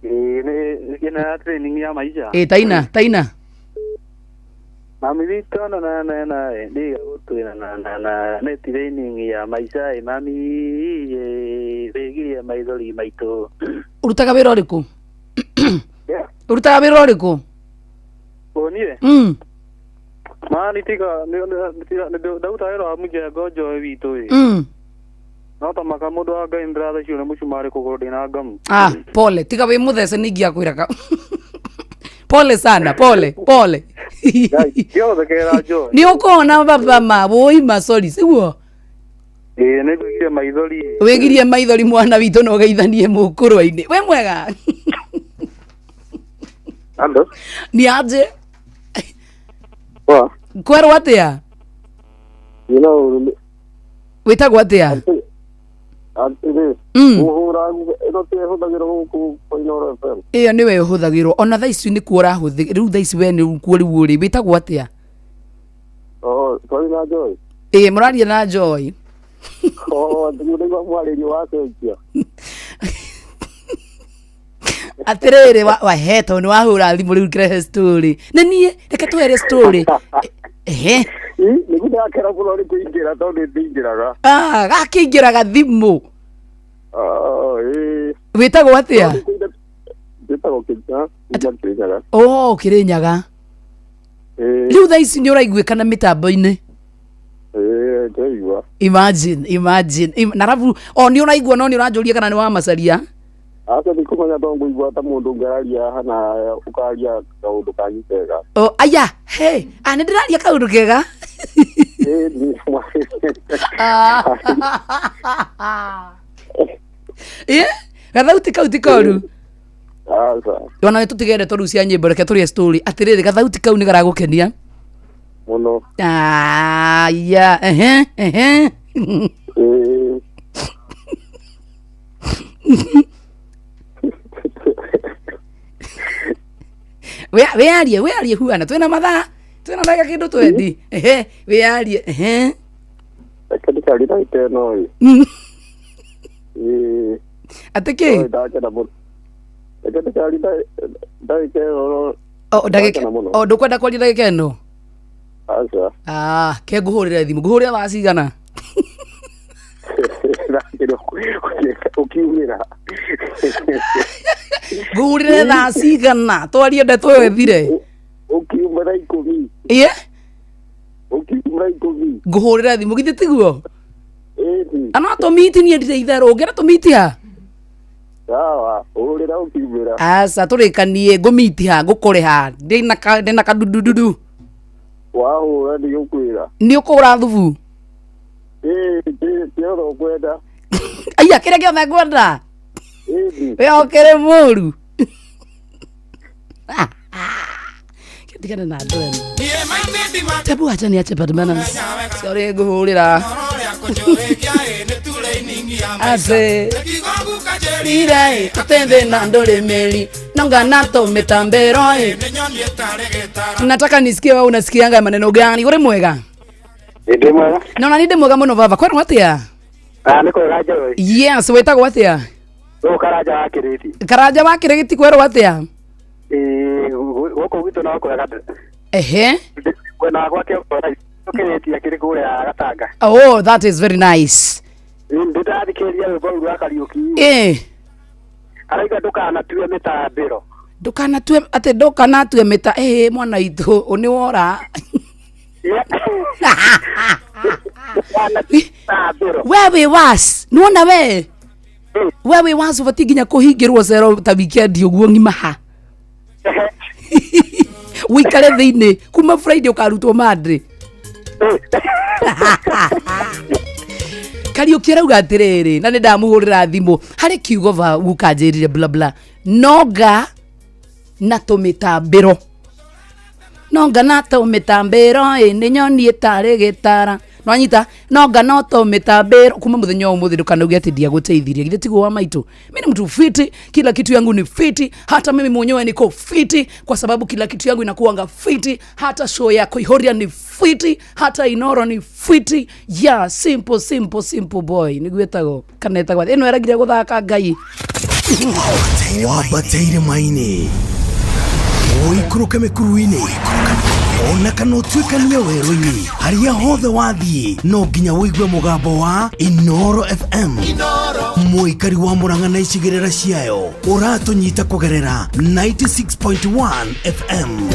Nĩ ĩno ya training ya maisha. Taina taina mami witũ na na na na ndiga gũtwĩra na na na nĩ training ya maisha ĩ mami wĩgirie maithori maitũ. Ũrutaga wĩra ũrĩkũ? Ũrutaga wĩra ũrĩkũ? Niĩ ma nĩ tiga ndaruta wĩra wa mũjengo Joy witũ ĩ no ta maka mũndũ wa Ngai ndĩrathecio nĩ mũcumarĩ kũgũrũ ndĩna ngamu. Pole tiga wĩ mũthece ningĩakwĩra ka pole sana pole pole nĩ ũkona baba ma woi ma sorry siguo ĩĩ nĩ ngwĩgirie maithori wĩgirie maithori mwana witũ na ũgeithanie mũkũrwa-inĩ we mwega. Alo ni aje Poa kwerwo atia? You know, Wĩtagwo atĩa? Atĩrĩ, ũhũra ĩno ti ĩhũthagĩrwo gũkũ kwa Inooro FM. Ĩyo nĩwe ĩhũthagĩrwo ona thaa ici nĩkuo ũrahũthĩ rĩu thaa ici we nĩ kuo rĩu ũrĩ. Wĩtagwo atĩa? Oh, twari na Joy. Ĩĩ, mũraria na Joy. Oh, ndiguo mwarĩrio wacenjia. Atĩrĩrĩ, wahe tondũ nĩ wahũra thimũ rĩu kĩrehe story nĩ niĩ, reke tũhere story, ehe. Nĩguo ndakena mũno nĩ kũingĩra tondũ ndingĩraga. Ah, gakĩingĩraga thimũ. Oh, ĩĩ. Wĩtagwo atĩa? Njĩtagwo Kĩnya, kuma Kĩrĩnyaga. Oh, Kĩrĩnyaga. Ĩĩ. Rĩu thaa ici nĩ ũraiguĩkana mĩtambo-inĩ. Ĩĩ, ndĩraigua. Imagine, imagine. Na arabu o nĩ ũraigua no nĩ ũranjũria kana nĩ wamacaria. Aca, ndikũmenya tondũ ngũigua ta mũndũ ũngĩ araria hana ũkaria kaũndũ kanyu kega. Oh, aya, hey, ah, nĩ ndĩraria kaũndũ kega. Ĩĩ, Ah. Ĩ, gathauti kau ti koru. Aca. Ona nĩ tũtigende tondũ cia nyĩmbo, reke tũrĩe story. Atĩrĩrĩ, gathauti kau nĩ karagũkenia? Mũno. Aya, ehe ehe. Ĩĩ. Wĩarie, wĩarie huana twĩna mathaa, twĩna ndagĩka kĩndũ 20. Ehe, wĩarie, ehe. Reke ndikarie ndagĩka ĩno ĩ. Ĩĩ. Atĩ kĩ? Oi, ndakena mũno. Reke ndikarie ndagĩka ĩno. O, ndagĩka Ndakena mũno. O, ndũkwenda kwaria ndagĩka ĩno? Aca. Ah, ke ngũhũrĩre thimũ, ngũhũrĩre thaa cigana? Ndakena ũkiumĩra. Ngũhũrĩre thaa cigana twarie ndeto ĩyo ĩthire? Ũkiumĩra 10. Ĩĩ. Ũkiumĩra 10. Ngũhũrĩre thimũ, githĩ tiguo? Ĩĩ. Ana tũmiti niĩ ndirĩ itherũ, ũngĩenda tũmiti ha? Sawa, hũrĩra ũkiumĩra. Aca, tũrĩkanie ngũmiti ha, ngũkore ha, ndĩna kadudududu. Wahũra ndigũkwĩra. Nĩ ũkũgũra thubu? Ĩĩ, kĩothe ũkwenda. Aya, kĩrĩa gĩothe ngwenda? Ĩĩ. We ũkĩrĩ mũru. Tigana na andũ eno. Tebu acha niache bad manners. Sorry, ngũhũrĩra. Ase. Rirai, tutende na ndore meli. Nonga nato mitambero. Nataka nisikie wewe unasikianga maneno gani? Uri mwega? Ndĩ mwega. Naona ni ndĩ mwega mũno baba. Kwĩrwo atĩa? Ah, nĩ kwega Joy. Yes, wĩtagwo atĩa? Gũkũ Karanja wa Kĩrĩti. Karanja wa Kĩrĩgĩti, kwĩrwo atĩa? Ĩĩ, gũkũ gwitũ no kwega. Ehe. Mwena wa gwake Kĩrĩti akĩrĩ kũrĩa Gatanga. Oh, that is very nice. Ndĩrathikĩrĩria rwĩmbo rũu rwa Kariũki. Arauga ndũkanatue mĩtambĩro. Ndũkanatue atĩ, ndũkanatue mĩta ĩĩ mwana witũ ũ nĩ wora. Mĩtambĩro. We wĩ was nĩwona we wĩ was ũbatiĩ nginya kũhingĩrwo cero ta weekend ũguo ng'ima ha wĩikare thĩinĩ kuma Friday ũkarutwo Monday. Kariũki arauga atĩrĩrĩ, na nĩ ndamũhũrĩra thimũ harĩ kiugo va guka njĩrire bla bla nonga na tũmĩtambĩro, nonga na tũmĩtambĩro ĩ nĩ nyoni ĩtarĩ gĩtara nwanyita nonga no tũmĩtambĩro. Kuma mũthenya wa ũmũthĩ ndũkanauge atĩ ndiagũteithirie. Githĩ tiguo wa maitũ? Mi ni mtu fiti, kila kitu yangu ni fiti, hata mimi mwenyewe niko fiti kwa sababu kila kitu yangu inakuanga fiti. Hata show yako Ihoria ni fiti, hata Inoro ni fiti. Yeah, simple, simple, simple boy nĩguo ĩtagwo kana ĩtagwo ĩno ĩragire gũthaka Ngai. Wambateire maini, ũikũrũke mĩkuru-inĩ, ona kana ũtuĩkanie werũ-inĩ, harĩa hothe wathiĩ no nginya ũigue mũgambo wa Inoro FM. Mũikari wa Mũrang'a na icigĩrĩra ciayo, ũratũnyita kũgerera 96.1 FM,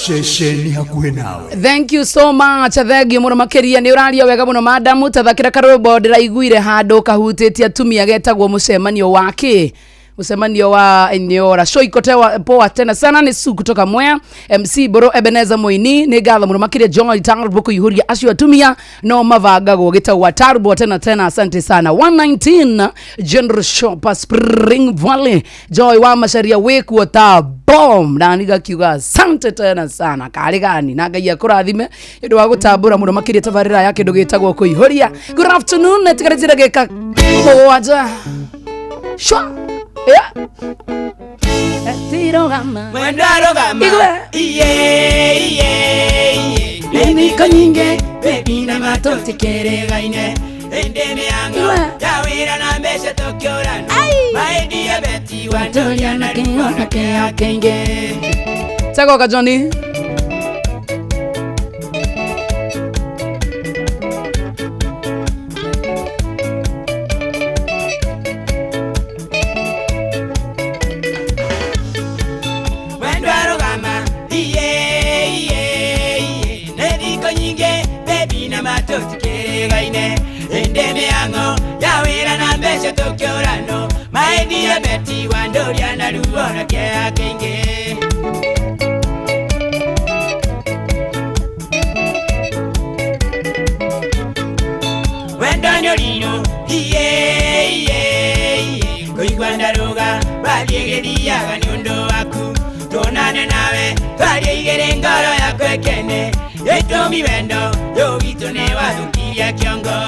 ceceni hakuhĩ nawe. Thank you so much, thank you mũno makĩria. Nĩ ũraria wega mũno madamu. Tathakĩra karwĩmbo ndĩraiguire handũ kahutĩtie atumia getagwo mũcemanio wa kĩ. Mucemanio wa Enyora show iko tewa poa tena sana. Ni Su kutoka Mwea, MC Boro Ebeneza Moini ni ngatho muno makiria John Tarbo kuihuria acio atumia no mavangagwo gitagwa Tarbo tena tena, asante sana. 119 General Shop Spring Valley, Joy wa Macharia wikuo ta bom na nigakiuga asante tena sana kari gani na Ngai akurathime ndu wa gutambura muno makiria tabarira ya kindu gitagwo kuihuria. Good afternoon, tigarĩtie gika mũgwanja shwa. Yeah. Tirogama. Mwendarogama. Igwe. Iye iye iye. Nĩmiko nyingĩ baby na matũtikĩrĩgaine. Ĩndĩ mĩang'o ya wĩra na mbeca tũkĩũrana. Maĩndie beti wa ndũria na ruo na kĩo kĩingĩ. Tagoka Johnny. Tũkĩũrano maĩndie beti wa ndũria na ruo na kĩeha kĩingĩ. Wendo nĩ ũrirũ iye iye iye kũigua ndarũga wathiĩ gĩthiaga nĩ ũndũ waku tuonane nawe twarie igĩrĩ ngoro yakwa ĩkene gĩtũmi wendo ũyũ witũ nĩ wathũkirie kĩongo.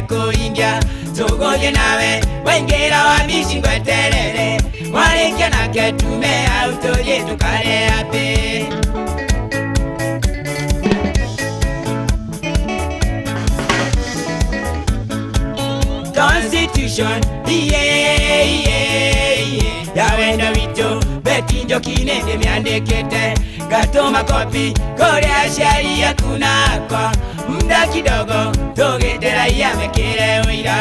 Kuingia tugoje nawe waingĩra wa mici ngweterere mwarĩkia nake tume au tũthiĩ tũkare happy. Constitution iye iye iye ya wendo witũ Beti Njoki nĩ ndĩmĩandĩkĩte ngatũma kopi kũrĩ aciari aku na akwa muda kidogo tũgĩteraia mekĩre ũira.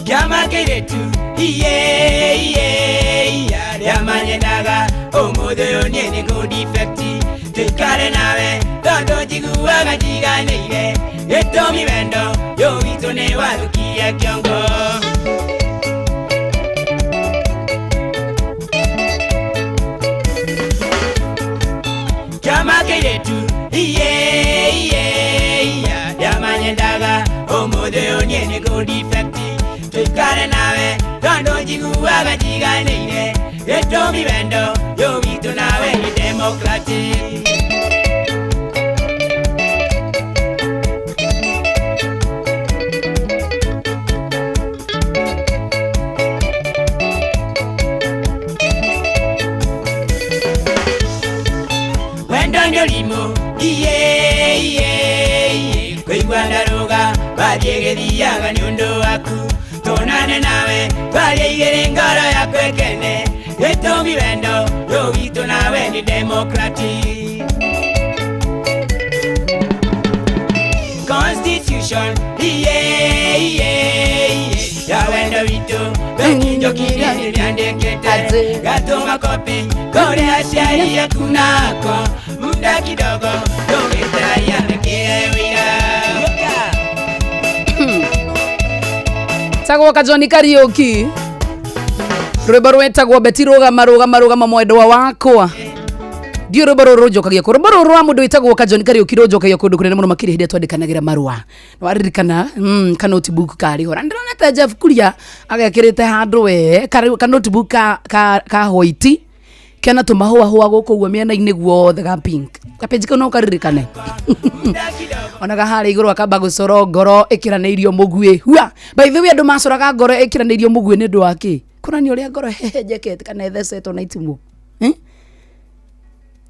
Kĩama kĩirĩtu iye iye iye arĩa manyendaga ũmũthĩ ũyũ niĩ nĩ ngũdifekti tũikare nawe tondũ njiguaga njiganĩire gĩtũmi wendo ũyũ witũ nĩ wathũkirie kĩongo. Kĩama kĩirĩtu iye iye iye arĩa manyendaga ũmũthĩ ũyũ niĩ nĩ ngũdifekti tũikare nawe tondũ njiguaga njiganĩire gĩtũmi wendo ũyũ witũ nawe nĩ democratic. Iye iye iye kũigua ndarũga wathiĩ gĩthiaga nĩ ũndũ waku tuonane nawe twarie igĩrĩ ngoro yakwa ĩkene gĩtũmi wendo ũyũ witũ nawe nĩ democratic. Constitution iye iye iye ya wendo witũ Beti Njoki nĩ ndĩmĩandĩkĩte ngatũma kopi kũrĩ aciari aku na akwa muda kidogo tũgĩteraia mekĩre ũira. Tagwo Johnny Kariuki rwĩmbo rwetagwo Beti rũgama rũgama rũgama mwendwa wakwa ndio rwĩmbo rũrũ rũnjokagia kũ rwĩmbo rũrũ rwa mũndũ wĩtagwo Kajoni Kariuki rũnjokagia kũndũ kũnene mũno makĩria hĩndĩ ĩrĩa twandĩkanagĩra marũa nĩwaririkana ka notebook karĩ ho na ndĩrona ta Jeff Kuria agekĩrĩte handũ we ka notebook ka white kena tũmahũahũa gũkũ ũguo mĩena-inĩ guothe ga pink kapenji kau no karirikane onaga harĩa igũrũ akamba gũcora ngoro ĩkĩranĩirio mũguĩ hua. By the way andũ macoraga ngoro ĩkĩranĩirio mũguĩ nĩ ũndũ wa kĩ kuonania ũrĩa ngoro hehenjekete kana ĩthecetwo na itimũ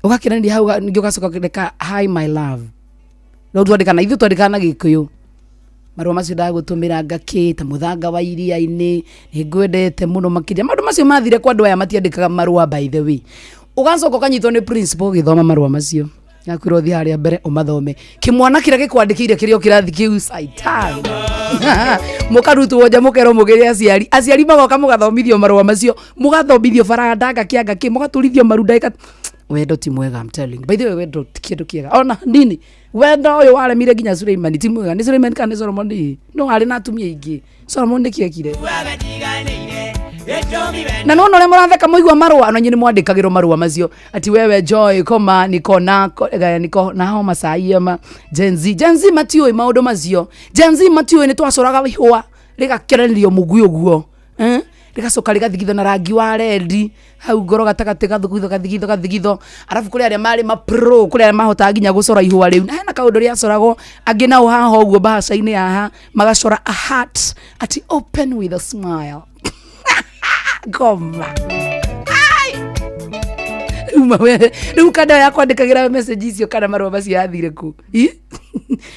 ũgakĩranĩria hau ningĩ ũgacoka ũkandĩka hi my love no twandĩka na ithuĩ twandĩkaga na Gĩkũyũ Marũa macio ndagũtũmĩra ngakĩ ta mũthanga wa iria-inĩ, nĩ ngwendete mũno makĩria. Maũndũ macio mathire kwa andũ aya matiandĩkaga marũa, by the way. Ũgacoka ũkanyitwo nĩ principal ũgĩthoma marũa macio. Gakwĩra ũthiĩ harĩa mbere ũmathome. Kĩmwana kĩrĩa gĩkwandĩkĩire kĩrĩ o kĩrathi kĩu caitan. Mũkarutwo nja mũkerwo mũgĩre aciari. Aciari magoka mũgathomithio marũa macio. Mũgathomithio baranda ngakĩ ngakĩ, mũgaturithio maru ndagĩka. Wendo ti mwega, I'm telling you. By the way, wendo ti kĩndũ kĩega. Ona nini. Wendo ũyũ waremire nginya Suleimani ti mwega. Nĩ Suleimani kana nĩ Solomoni? No arĩ na atumia aingĩ. Solomon nĩkĩ ekire? Na nona ũrĩa mũratheka mũigua marũa, ona inyuĩ nĩ mwandĩkagĩrwo marũa macio ati wewe Joy koma niko na niko na homa saa ama Gen Z. Gen Z matiũĩ maũndũ macio. Gen Z matiũĩ nĩ twacoraga ihũa rĩgakererio mũgui ũguo, eh? Rĩgacoka rĩgathigithwo na rangi wa rendi hau ngoro gatagatĩ, gathigithwo gathigithwo gathigithwo. Arabu kũrĩ arĩa marĩ ma pro, kũrĩ arĩa mahotaga nginya gũcora ihũa rĩu, na hena kaũndũ rĩacoragwo angĩ nao haha ũguo mbahaca-inĩ haha magacora a heart ati open with a smile. Ngoma rĩu kada ya kwandĩkagĩra message icio kana marũa macio yathire kũ?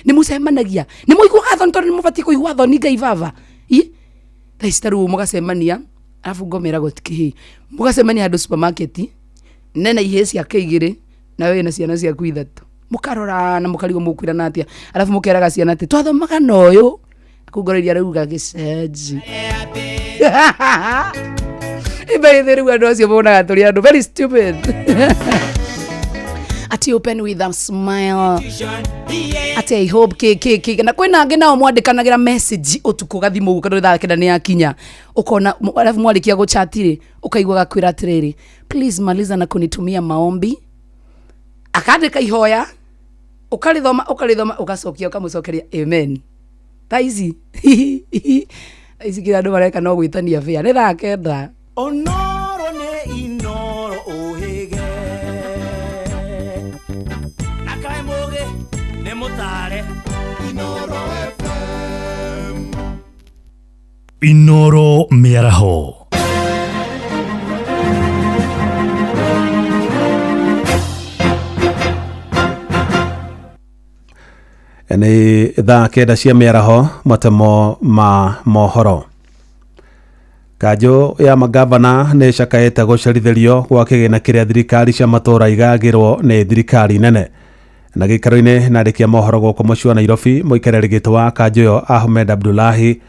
Nĩ mũcemanagia, nĩ mũiguaga thoni, tondũ nĩ mũbatiĩ kũigua thoni Ngai baba. Thaa ici ta rĩu mũgacemania, arabu ngoma ĩragwo ti kĩhĩĩ, mũgacemania handũ supermarket nena ihĩĩ ciake igĩrĩ na we wĩna ciana ciaku ithatũ, mũkarorana mũkarigwo mũkwĩrana atĩa, arabu mũkeraga ciana atĩ twathomaga na ũyũ kũu ngoro iria rauga gĩcenji. Ibaithe rĩu andũ acio monaga tũrĩ andũ very stupid. Ati open with a smile, ati I hope ki ki ki. Na kwĩna angĩ nao mwandĩkanagĩra message ũtukũ gathimũ ũguo tondũ thaa 9 nĩ yakinya, ũkona arabu mwarĩkia gũchat rĩ, ũkaigua gakwĩra atĩrĩrĩ, please maliza na kunitumia maombi. Akandĩka ihoya, ũkarĩthoma ũkarĩthoma, ũgacokia ũkamũcokeria amen. Thaa ici thaa ici kĩrĩa andũ mareka no gwĩtania bĩa. Nĩ thaa 9. Onoro nĩ Inoro ũhĩge na kaĩ mũgĩ nĩ mũtare. Inoro FM. Inoro Mĩaraho. Nĩ thaa 9 cia mĩaraho. Matemo ma mohoro. Kanjũ ya magavana nĩ ĩcakaĩte gũcerithĩrio gwa kĩgĩna kĩrĩa thirikari cia matũũra igagĩrwo nĩ thirikari nene. Na gĩikaro-inĩ na andĩki a mohoro gũkũ mũciĩ wa Nairobi, mũikarĩri gĩtĩ wa kanjũ ĩyo Ahmed Abdullahi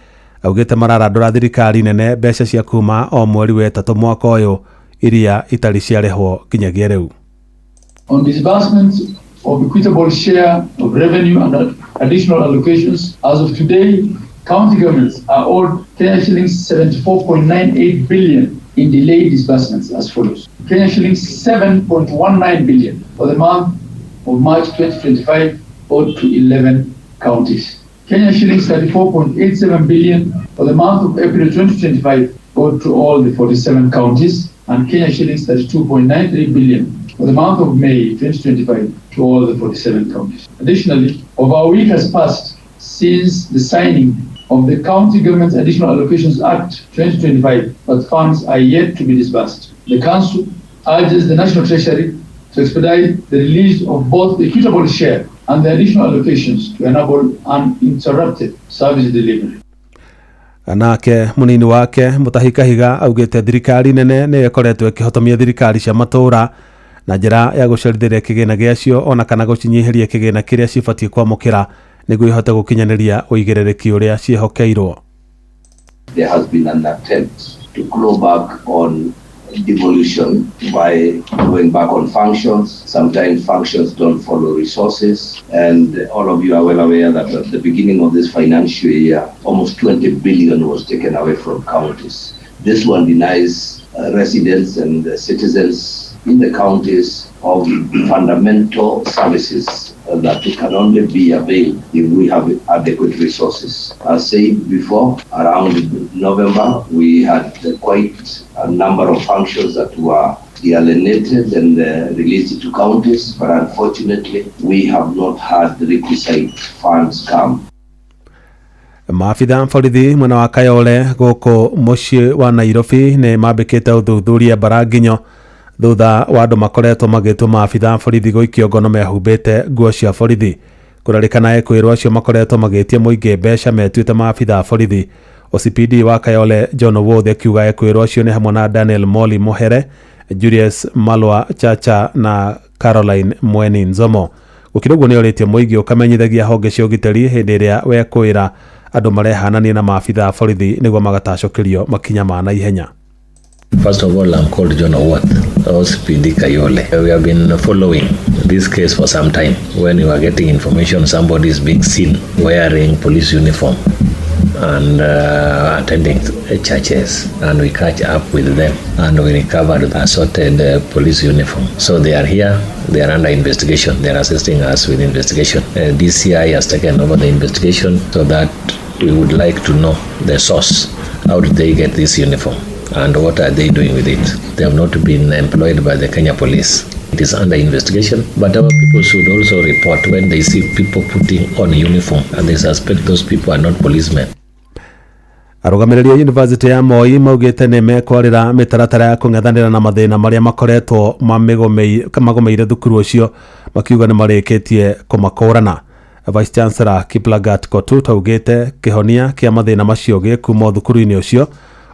augĩte mararandũra thirikari nene mbeca cia kuma o mweri wa ĩtatũ mwaka ũyũ iria itarĩ ciarĩhwo nginyagia rĩu. On disbursements of equitable share of revenue and additional allocations, as of today, county governments are owed Kenya shillings 74.98 billion in delayed disbursements as follows. Kenya shillings 7.19 billion for the month of March 2025 owed to 11 counties. Kenya shillings 34.87 billion for the month of April 2025 owed to all the 47 counties, and Kenya shillings 32.93 billion for the month of May 2025 to all the 47 counties. Additionally, over a week has passed since the signing of the County Government Additional Allocations Act 2025, but funds are yet to be disbursed. The Council urges the National Treasury to expedite the release of both the equitable share and the additional allocations to enable uninterrupted service delivery. Nake munini wake Mutahi Kahiga augĩte thirikari nene nĩyo ĩkoretwo ĩkĩhotomia thirikari cia matũũra na njĩra ya gũcerithĩria kĩgĩna gĩacio ona kana gũcinyihĩria kĩgĩna kĩrĩa cibatiĩ kwamũkĩra nĩguo ihote gũkinyanĩria ũigĩrĩrĩki ũrĩa ciĩhokeirwo. There has been an attempt to claw back on devolution by going back on functions. Sometimes functions don't follow resources, and all of you are well aware that at the beginning of this financial year, almost 20 billion was taken away from counties. This one denies residents and citizens in the counties of fundamental services that can only be availed if we have adequate resources. As said before, around November, we had quite a number of functions that were alienated and released to counties, but unfortunately, we have not had the requisite funds come. Maabitha borithi mwena wa Kayole gũkũ mũciĩ wa Nairobi nĩ mambĩkĩte ũthuthuria mbaranginyo thutha wa andũ makoretwo magĩtwo maabitha borithi gũikio ngono mehumbĩte nguo cia borithi. Kũrarĩkana ekwĩrwo acio makoretwo magĩtie mũingĩ mbeca metuĩte maabitha a borithi. OCPD wa Kayole John Owuoth akiuga ekwĩrwo acio nĩ hamwe na Daniel Moli Mohere, Julius Malwa Chacha na Caroline Mweni Nzomo. Gũkĩrĩ ũguo nĩorĩtie mũingĩ ũkamenyithagia honge cia ũgitĩri hĩndĩ ĩrĩa wekwĩra andũ marehanania na maabitha a borithi nĩguo magatacũkĩrio makinya ma naihenya. First of all, I'm called John Owuoth, OCPD Kayole. We have been following this case for some time. When we were getting information, somebody is being seen wearing police uniform and attending churches, and we catch up with them and we recovered assorted police uniform. So they are here, they are under investigation, they are assisting us with investigation. DCI has taken over the investigation, so that we would like to know the source. How did they get this uniform and what are they doing with it? They have not been employed by the Kenya police. It is under investigation, but our people should also report when they see people putting on uniform and they suspect those people are not policemen. Arũgamĩrĩri a University ya Moi maugĩte nĩ mekwarĩra mĩtaratara ya kũng'ethanĩra na mathĩna marĩa makoretwo magũmĩire thukuru ũcio, makiuga nĩ marĩkĩtie kũmakũrana. Vice Chancellor Kiplagat Kotut augĩte kĩhonia kĩa mathĩna macio gĩkuuma thukuru-inĩ ũcio,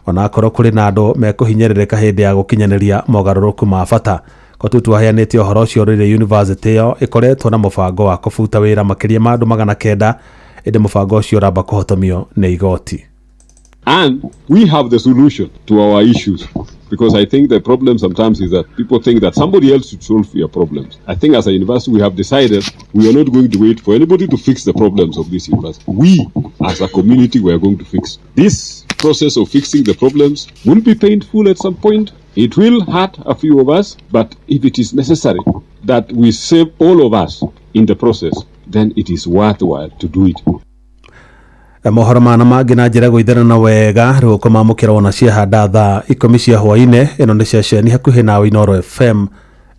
onakorwo kũrĩ na andũ mekũhinyĩrĩrĩka hĩndĩ ya gũkinyanĩria mogarũrũku ma bata. Kotut aheanĩte ũhoro ũcio rĩrĩa university ĩyo ĩkoretwo na mũbango wa kũbuta wĩra makĩria ma andũ 900, ĩndĩ mũbango ũcio ũramba kũhotomio nĩ igoti. And we have the solution to our issues, because I think the problem sometimes is that people think that somebody else should solve your problems. I think as a university we have decided we are not going to wait for anybody to fix the problems of this university. We as a community, we are going to fix. This process of fixing the problems will be painful at some point. It will hurt a few of us, but if it is necessary that we save all of us in the process, then it is worthwhile to do it. Mohoro mana mangĩ na njĩra gũitherana wega rĩu kũmamũkĩra wona ciahanda thaa 10 cia hwainĩ. Ĩno nĩ ceceni hakuhĩ nawe Inooro FM.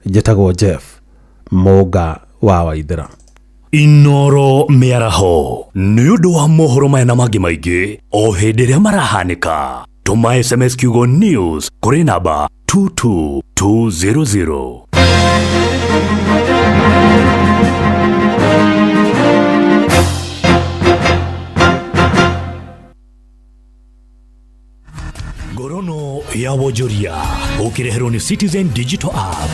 Njĩtagwo Jeff Mũnga wa Waithera. Inooro mĩaraho nĩ ũndũ wa mohoro maya na mangĩ maingĩ o hĩndĩ ĩrĩa marahanĩka. Tũma SMS kiugo news kũrĩ namba 22200. Ngorono ya wonjoria ũkĩreherwo nĩ Citizen Digital App.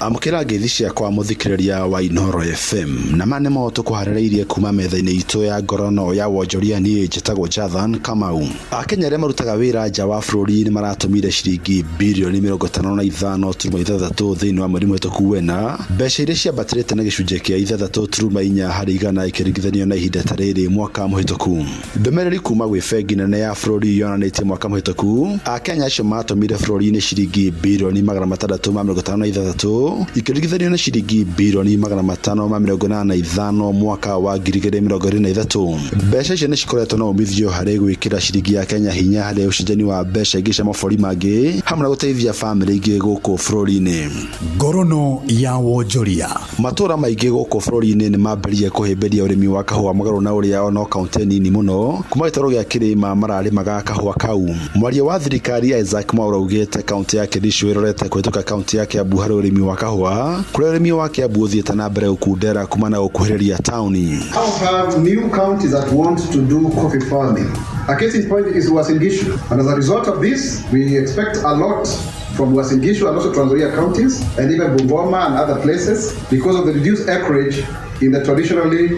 Amũkĩra ngeithi ciakwa mũthikĩrĩria wa Inooro FM na ma nĩmo tũkũharĩrĩirie kuma metha-inĩ itũ ya ngorono ya wonjoria. Niĩ njĩtagwo Jathan Kamau. Akenya arĩa marutaga wĩra nja wa bũrũri nĩ maratũmire ciringi birioni 55.6 thĩinĩ wa mweri mũhĩtũku wena mbeca iria ciambatĩrĩte na gĩcunjĩ kĩa 6.4 harĩ igana ikĩringithanio na ihinda ta rĩrĩ mwaka mũhĩtũku. Ndũmĩrĩri kuma gwĩ bengi nene ya bũrũri yonanĩtie mwaka mũhĩtũku Akenya acio matũmire bũrũri-inĩ ciringi birioni 656 ikĩringithanio na ciringi birioni 585 mwaka wa 2023. Mbeca icio nĩ cikoretwo na umithio harĩ gwĩkĩra ciringi ya Kenya hinya harĩ ũcenjania wa mbeca ingĩ cia mabũrũri mangĩ hamwe na gũteithia bamĩrĩ ingĩ gũkũ bũrũri-inĩ. Ngorono ya wonjoria. Matũra maingĩ gũkũ bũrũri-inĩ nĩ mambĩrĩirie kũhĩmbĩria ũrĩmi wa kahũa mũgarũ na ũrĩa ono kaunti nini mũno kuma gĩtarũ gĩa Kĩrĩma mararĩmaga kahũa kau. Mwaria wa thirikari Isaac Mwaura augĩte kaunti ya Kericho ĩrorete kũhĩtũka kaunti ya Kiambu harĩ ũrĩmi wa kahũa kũrĩa ũrĩmi wa Kiambu ũthiĩte na mbere gũkundera kuma na gũkuhĩrĩria taũni. Now have new counties that want to do coffee farming. A case in point is Uasin Gishu, and as a result of this, we expect a lot from Uasin Gishu and also Trans Nzoia counties and even Bungoma and other places because of the reduced acreage in the traditionally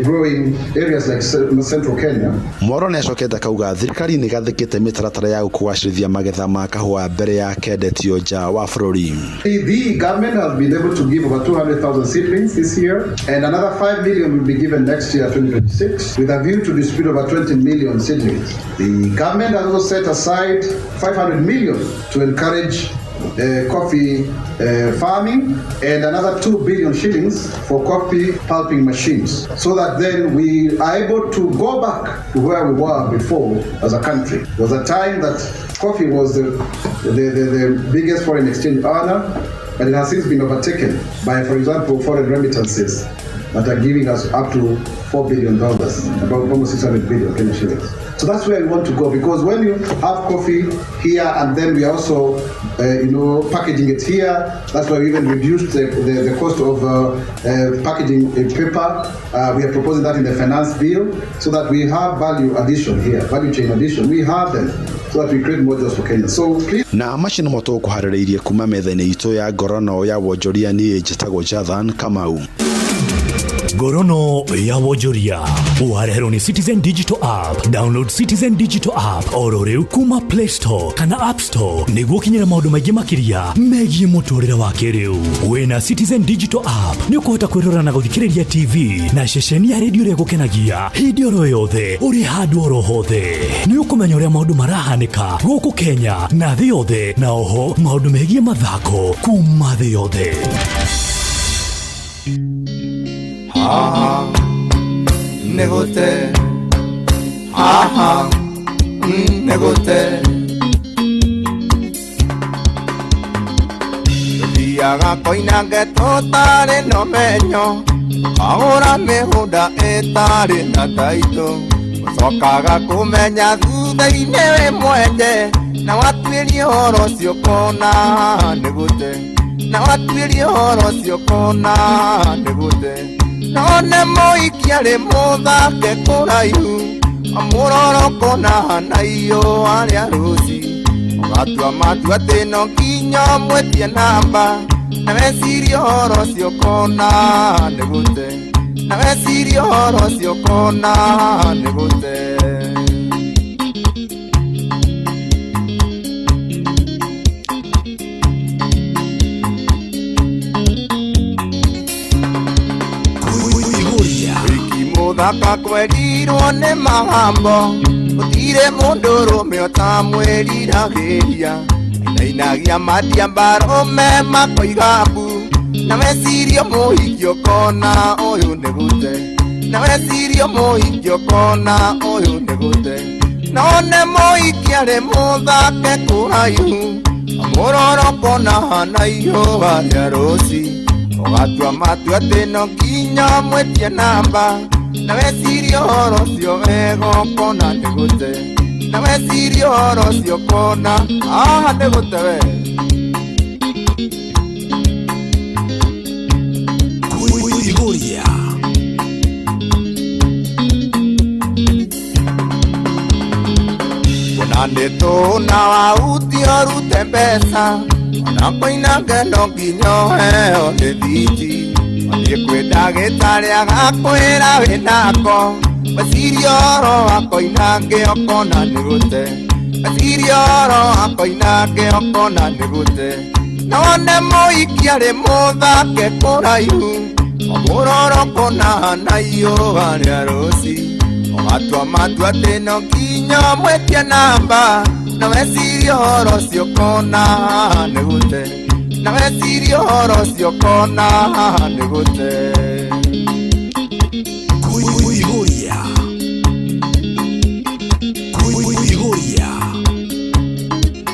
growing areas like central Kenya. Mwaro nĩ acokete akauga thirikari nĩ ĩgathĩkĩte mĩtaratara ya gũkũgacĩrithia magetha ma kahũa mbere ya kendetio nja wa bũrũri. The government has been able to give over 200,000 seedlings this year, and another 5 million will be given next year, 2026, with a view to distribute over 20 million seedlings. The government has also set aside 500 million to encourage coffee farming and another 2 billion shillings for coffee pulping machines, so that then we are able to go back to where we were before as a country. There was a time that coffee was the biggest foreign exchange earner, but it has since been overtaken by, for example, foreign remittances that are giving us up to $4 billion, about almost 600 billion Kenya shillings. So that's where we want to go, because when you have coffee here and then we are also, packaging it here, that's why we even reduced the cost of packaging in paper. We are proposing that in the finance bill so that we have value addition here, value chain addition. We have them so that we create more jobs for Kenya. So please. Na macio nĩmo tũkũharĩrĩirie kuma metha-inĩ itũ ya ngorono ya wonjoria. Niĩ njĩtagwo Jathan Kamau. Ngorono ya wonjoria wareherwo nĩ Citizen Digital App. Download Citizen Digital App oro rĩu kuma Play Store kana App Store nĩguo ũkinyĩre maũndũ maingĩ makĩria megiĩ mũtũrĩre wa kĩrĩu. Wĩna Citizen Digital App nĩ ũkũhota kwĩrora na gũthikĩrĩria TV na ceceni ya redio ĩrĩa ĩgũkenagia hĩndĩ oro yothe, ũrĩ handũ oro hothe. Nĩ ũkũmenya ũrĩa maũndũ marahanĩka gũkũ Kenya na thĩ yothe, na oho maũndũ megiĩ mathako kuma thĩ yothe. Haha nĩgũte, haha nĩgũte, tũthiaga koinange tũtarĩ na ũmenyo, ũkagũra mĩgũnda ĩtarĩ na taitũ, ũcokaga kũmenya thutha-inĩ wĩ mwenje, na watuĩria ũhoro ũcio ũkona nĩgũte, na watuĩria ũhoro ũcio ũkona nĩgũte. None mũikia rĩ mũthake kũraihu, amũroro kona na iyo arĩa rũci, ũgatua matua atĩ no nginya ũmwĩtie namba, na weciria ũhoro ũcio ũkona nĩgũte, na weciria ũhoro ũcio ũkona nĩgũte. Mũthaka kwerirwo nĩ mahambo, gũtirĩ mũndũrũme ũtamwĩriragĩria, ainainagia matiambarũme makoiga mbu, na weciria mũhiki ũkona ũyũ nĩ gũte, na weciria mũhiki ũkona ũyũ nĩ gũte. None mũhiki arĩ mũthake kũraihu, amũroro kona na ihũa rĩa rũci, ũgatua matua atĩ no nginya ũmwĩtie namba, na weciria ũhoro ũcio wega ũkona nĩgũte, na weciria ũhoro ũcio ũkona haha nĩgũte we. Kwĩihũria. Ona nĩtũna wauti ũrute mbeca, ona koinange no nginya ũheo rĩthiti, wathiĩ kwĩ ndagĩtarĩ agakwĩra wĩnako, weciria ũhoro wa koinange ũkona nĩgũte, weciria ũhoro wa koinange ũkona nĩgũte. None mũhiki arĩ mũthake kũraihu, amũroro kona na ihũa rĩa rũci, ũgatua matua atĩ no nginya ũmwĩtie namba, na weciria ũhoro ũcio ũkona nĩgũte, na weciria ũhoro ũcio ũkona nĩgũte. Kwĩihũria. Kwĩihũria.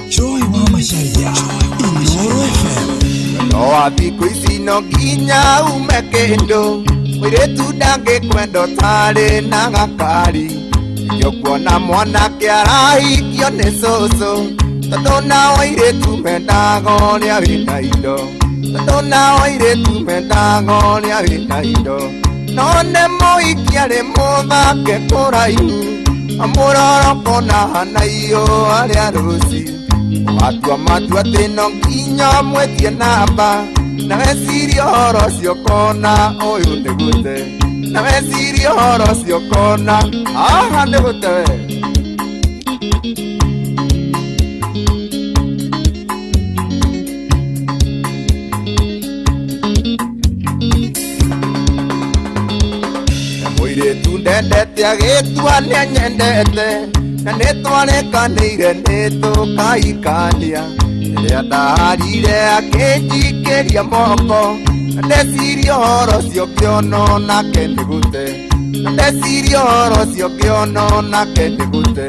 Joy wa Macharia, Inooro FM. No wa thikũ ici no nginya ume kĩndũ, mũirĩtu ndangĩkwenda ũtarĩ na gakari, nĩũkuona mwanake arahikio nĩ cũcũ, tondũ nao airĩtu mendaga ũrĩa wĩna indo, tondũ nao airĩtu mendaga ũrĩa wĩna indo. None mũhiki arĩ mũthake kũraihu, amũroro kona na ihũa rĩa rũci, ũgatua matua atĩ no nginya ũmwĩtie namba, na weciria ũhoro ũcio ũkona ũyũ nĩgũte, na weciria ũhoro ũcio ũkona haha nĩgũte we. Mũirĩtu ndendete agĩtua nĩanyendete, na nĩtwarekanĩire nĩtũkahikania, rĩrĩa ndaharire akĩnjikĩria moko, na ndeciria ũhoro ũcio ngĩona onake nĩgũte, na ndeciria ũhoro ũcio ngĩona onake nĩgũte.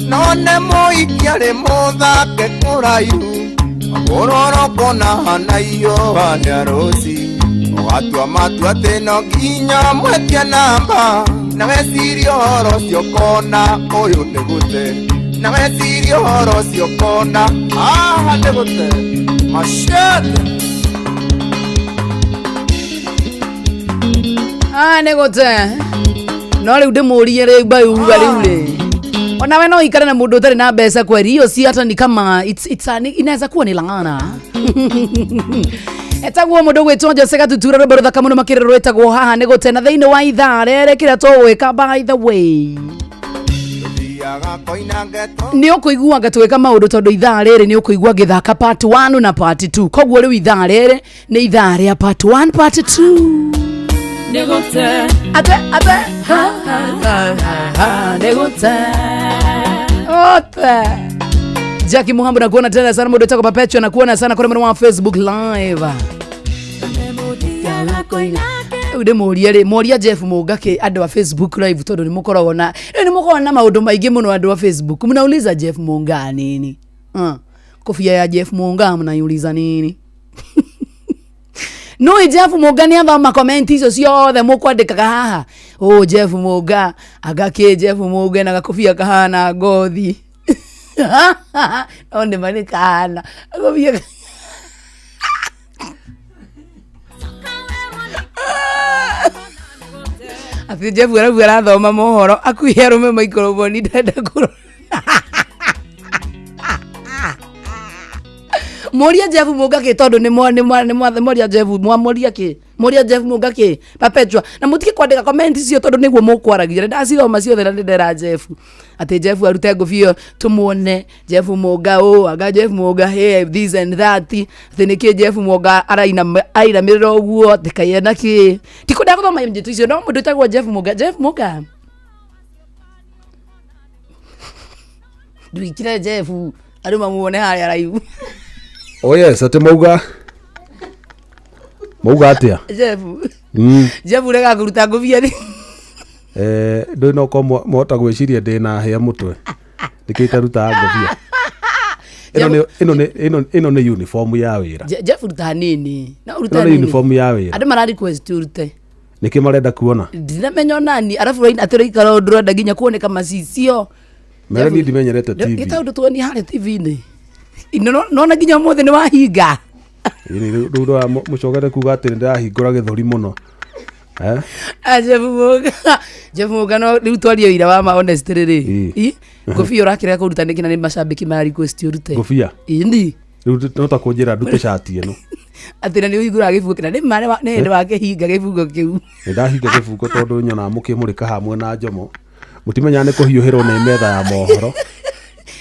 None mũhiki arĩ mũthake kũraihu, amũroro kona na ihũa rĩa rũci, Watua matua atĩ no nginya mwetie namba. Na weciria ũhoro ũcio ũkona ũyũ nĩ gũte. Na weciria ũhoro ũcio ũkona haha nĩ gũte. Machete. Ah, nä gå te no rä u ndä må rie rä u mbayuga rä u rä onawe no ikare na mundu utari na mbeca kweri hiyo si hata ni kama inaweza kuwa ni lang'ana. Etagwo mundu gwitwo Jose Gatutura, rwimbo ruthaka muno makĩria rwĩtagwo haha nĩ gũte. Na thĩinĩ wa ithaa rĩrĩ kĩrĩa tũgwĩka, by the way, nĩ ũkũigua ngatwĩka maũndũ tondũ ithaa rĩrĩ nĩ ũkũigua ngĩthaka part 1 na part 2. Koguo rĩu ithaa rĩrĩ nĩ ithaa rĩa part 1 part 2. Nĩgũte. Ate ate ha ha ha ha ha nĩgũte ote. Jackie Muhambo, nakuona tena sana. Mundu wĩtagwo Perpetua, nakuona sana kũrĩ mwena wa Facebook Live. Rĩu ndĩmũrie rĩ, moria Jeff Mũngakĩ andũ a Facebook Live, tondũ nĩ mũkoragwo na rĩu nĩ mũkoragwo na maũndũ maingĩ mũno. Andũ a Facebook mnauliza Jeff Munga nini? Kofia ya Jeff Munga mnaiuliza nini? No Jeff Munga nĩ athoma comment icio ciothe mũkwandĩkaga haha. Oh, Jeff Munga agakĩ, Jeff Munga na gakobia kahana ngothi, no nĩ ma nĩ kahana gakobia. Atĩ Jeff arauga arathoma mohoro akuhe arũme maikoroboni, ndenda kũrora. Moria Jeff Munga kĩ, tondũ nĩ mwa nĩ mwa nĩ mwa moria Jeff mwa moria kĩ, moria Jeff Munga kĩ, Perpetua, na mũtige kwandĩka comment icio tondũ nĩguo mũkwaragia. Ndacithoma ciothe na ndĩndera Jeff atĩ Jeff arute ngũbia tũmuone. Jeff Munga ũ anga Jeff Munga, hey, this and that, atĩ nĩkĩ Jeff Munga araina ainamĩrĩra ũguo, atĩ kaĩ ena kĩ. Tikwenda gũthoma njĩtu icio, no mũndũ wĩtagwo Jeff Munga, Jeff Munga ndwikire Jeff andũ mamuone harĩa raihu. Oh yes, atĩ mauga atĩa? Jeff. Jeff urega kũruta ngũbia nĩ Ndũĩ no korwo mwahota gwĩciria ndĩna hĩa mũtwe nĩkĩo itarutaga ngũbia ĩno. Ĩno nĩ uniform ya wĩra. Jeff, ruta nini no ruta Ĩno nĩ nini. Uniform ya wĩra. Andũ mara request ũrute. Nĩkĩ marenda kuona? Ndinamenya onani arabu atĩ ũraikara ũndũ ũrenda nginya kuoneka macicio. Mere niĩ ndimenyerete TV. Gĩtaũndũ tuonie harĩa TV-inĩ. Nona nginya ũmũthĩ nĩ wahinga. Ĩĩ, rĩu mũcokete kuga atĩ nĩndĩrahingũra gĩthũri mũno. Eh? Ah, Jeff Munga, Jeff Munga, no rĩu twarie ũira wa ma, honest rĩrĩ. Ĩĩ. Ngũbia ũrakĩrega kũruta nĩkĩ na nĩ macambĩki mara request ũrute? Ngũbia? Ĩni. Rĩu no ta kũnjĩra ndute cati ĩno. Atĩ na nĩ ũhingũraga gĩbungo kĩna nĩ ma nĩ hĩndĩ wakĩhinga gĩbungo kĩu. Nĩ ndahinga gĩbungo tondũ nyonaga mũkĩmũrĩka hamwe na njomo, mũtimenyaga nĩ kũhiũhĩrwo nĩ metha ya mohoro.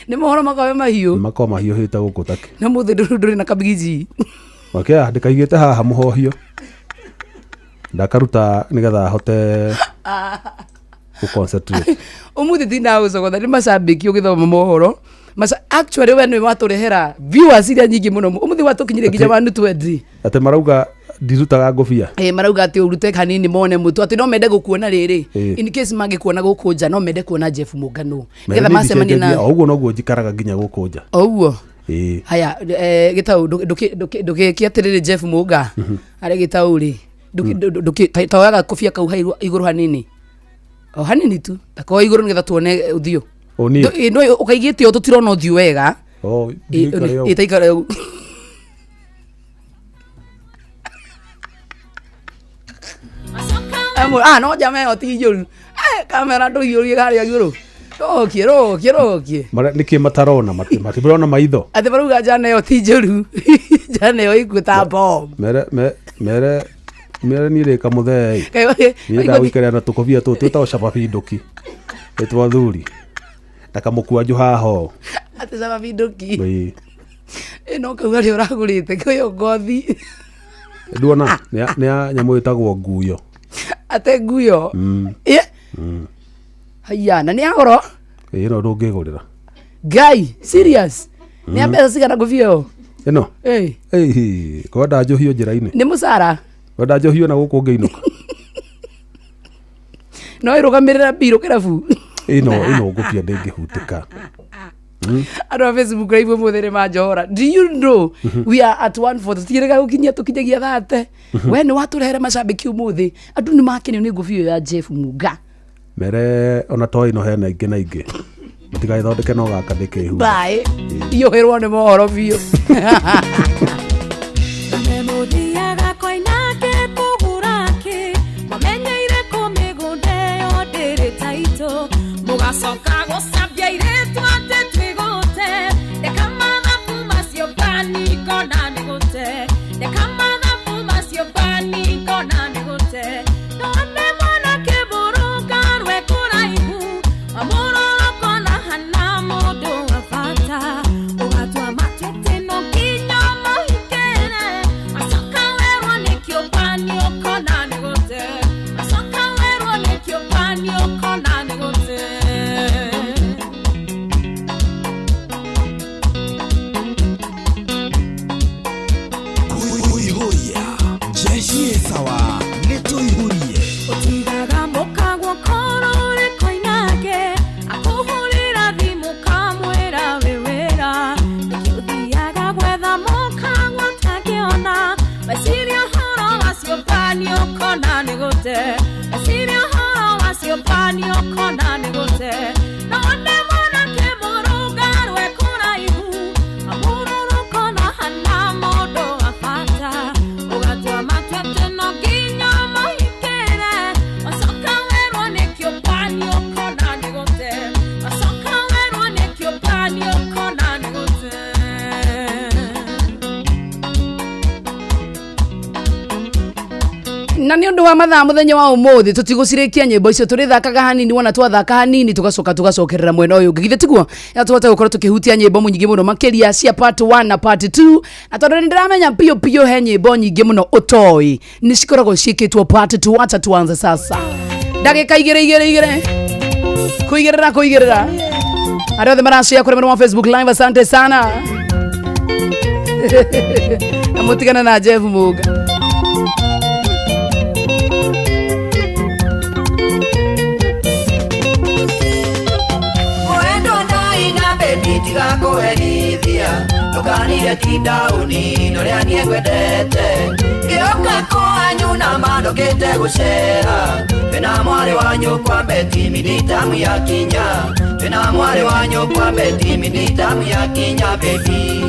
Nĩ mohoro makorwo mahiũ. Makorwo mahiũhĩte gũkũ takĩ. Na mũthĩ ndũrĩ na kabigiji. Wakĩa ndĩkaigĩte haha mũhohio, ndakaruta nĩgetha hote gũ concentrate. Ũmũthĩ tinagũcogotha nĩ macambĩki ũgĩthoma mohoro. Actually we nĩwe watũrehera viewers iria nyingĩ mũno ũmũthĩ, watũkinyirie nginya 120. Atĩ marauga ndirutaga ngũbia? Ĩ, marauga atĩ ũrute kanini mone mũtwe, atĩ no mende gũkuona rĩrĩ. In case mangĩkuona gũkũ nja, no mende kuona Jeff Mũngano nĩgetha macemanie na O ũguo noguo njikaraga nginya gũkũ nja. O ũguo. Ĩĩ. Haya, gĩtaũ ndũgĩke atĩrĩrĩ, Jeff Mũnga arĩ gĩtaũ rĩ, toyaga kobia kau igũrũ hanini, o hanini tu, takoe igũrũ nĩgetha tuone ũthiũ. O niĩ? No ũkaigĩte ũũ tũtirona ũthiũ wega. O ngĩikare ũũ. Ĩ, taikare ũũ. Ah, no njama ĩyo ti njũru. Kamera ndũhiũrie harĩa igũrũ, rũkie rũkie rũkie. Nĩkĩ matarona? Matirona maitho. Atĩ marauga njana ĩyo ti njũru, njana ĩyo ikuũ ta bomb. Mere mere mere niĩ rĩ kamũthee niĩ ndagũikarĩra na tũkobia tũtũ twĩtagwo cababindũki nĩ twa thuri na kamũkwanjũ haha ũũ. Atĩ caba binduki? Ĩĩ. Ĩno kau harĩa ũragũrĩte kũyo ngothi. Nduona nĩ ya nyamũ ĩtagwo nguyo. Ate nguyo? Ĩ. Haya, na nĩ ya goro? Ĩĩ, ĩno ndũngĩgũrĩra. Ngai, serious? Nĩ ya mbeca cigana ngũbia ĩyo? Ĩno? Ĩ. Ĩĩ, kwenda njohio njĩra-inĩ. Nĩ mũcara. Kwenda njohio na gũkũ ngĩinũka. No ĩrũgamĩrĩra mbirũ kĩrabu. Ĩno ngũbia ndĩngĩhutĩka. Andũ a Facebook live ũmũthĩ nĩ manjohora. Do you know we are at 1:40? Tũtiĩrĩga gũkinyia tũkinyagia thate. We nĩ watũrehere macambĩki ũmũthĩ. Andũ nĩ makenio nĩ ngũbia ĩyo ya Jeff Muga. Mere ona to ino hena ingĩ na ingĩ mũtigaithondeke no gaka ndĩkĩhu. Bye. Iyũhĩrwo nĩ mohoro biũ. Memũthiaga koinake kũgũra kĩ mũmenyeire kũ mĩgũnda ĩyo ndĩrĩ taitũ mũgacoka gũcambia irĩtu atĩ twĩgũte ndeka mathabu macio bani ngona nĩ gũte ndeka mathabu macio bani ngona nĩ gũte none mwanake mũrũngarwe kũraihu wamũrora ũkona hana mũndũ wa bata ũgatua matua atĩ no nginya mũhikĩre acoka werwo nĩ kĩũmbani ũkona nĩ gũte acoka werwo nĩ kĩũmbani ũkona nĩ gũte. Kuihuria jeshi sawa nĩtũihurie. Ũtigaga mũkagwo korwo ũrĩ koinange akũhũrĩra thimũ kamwĩra wĩ wĩra nĩkĩ ũthiaga gwetha mũkagwo ũtangĩona meciria ũhoro wacio bani ũkona nĩ gũte meciria ũhoro wacio bani ũkona nĩ gũte none mwanake mũrũngarwe kũraihu amũrũrũkona hana mũndũ wa bata ũgatua matua atĩ no nginya mũhikĩre wacoka werwo nĩ kĩũmbani ũkona nĩ gũte wacoka werwo nĩ kĩũmbani ũkona nĩ gũte. Na nĩ ũndũ wa mathaa mũthenya wa ũmũthĩ tũtigũcirĩkia nyĩmbo icio tũrĩthakaga hanini wona twathaka hanini tũgacoka tũgacokerera mwena ũyũ ũngĩ githĩ tiguo ya tũhote gũkorwo tũkĩhutia nyĩmbo nyingĩ mũno makĩria cia part 1 na part 2 na tondũ nĩ ndĩramenya biũ biũ he nyĩmbo nyingĩ mũno ũtoĩ nĩ cikoragwo ciĩkĩtwo part 2. Acha tuanze sasa ndagĩka igĩrĩ igĩrĩ igĩrĩ kũigĩrĩra kũigĩrĩra arĩa othe marashare kũrĩ mwena wa Facebook live asante sana na mũtigane na Jeff Muga. Mwendo ndaina bebi tiga kũherithia ndũkanire ti ndaũni norĩa niĩ ngwendete ngĩũka kwanyu na mandũkĩte gũcera twĩna mwarĩ wa nyũkwa Beti minitamu ya kinya twĩna mwarĩ wa nyũkwa Beti minitamu ya kinya bebi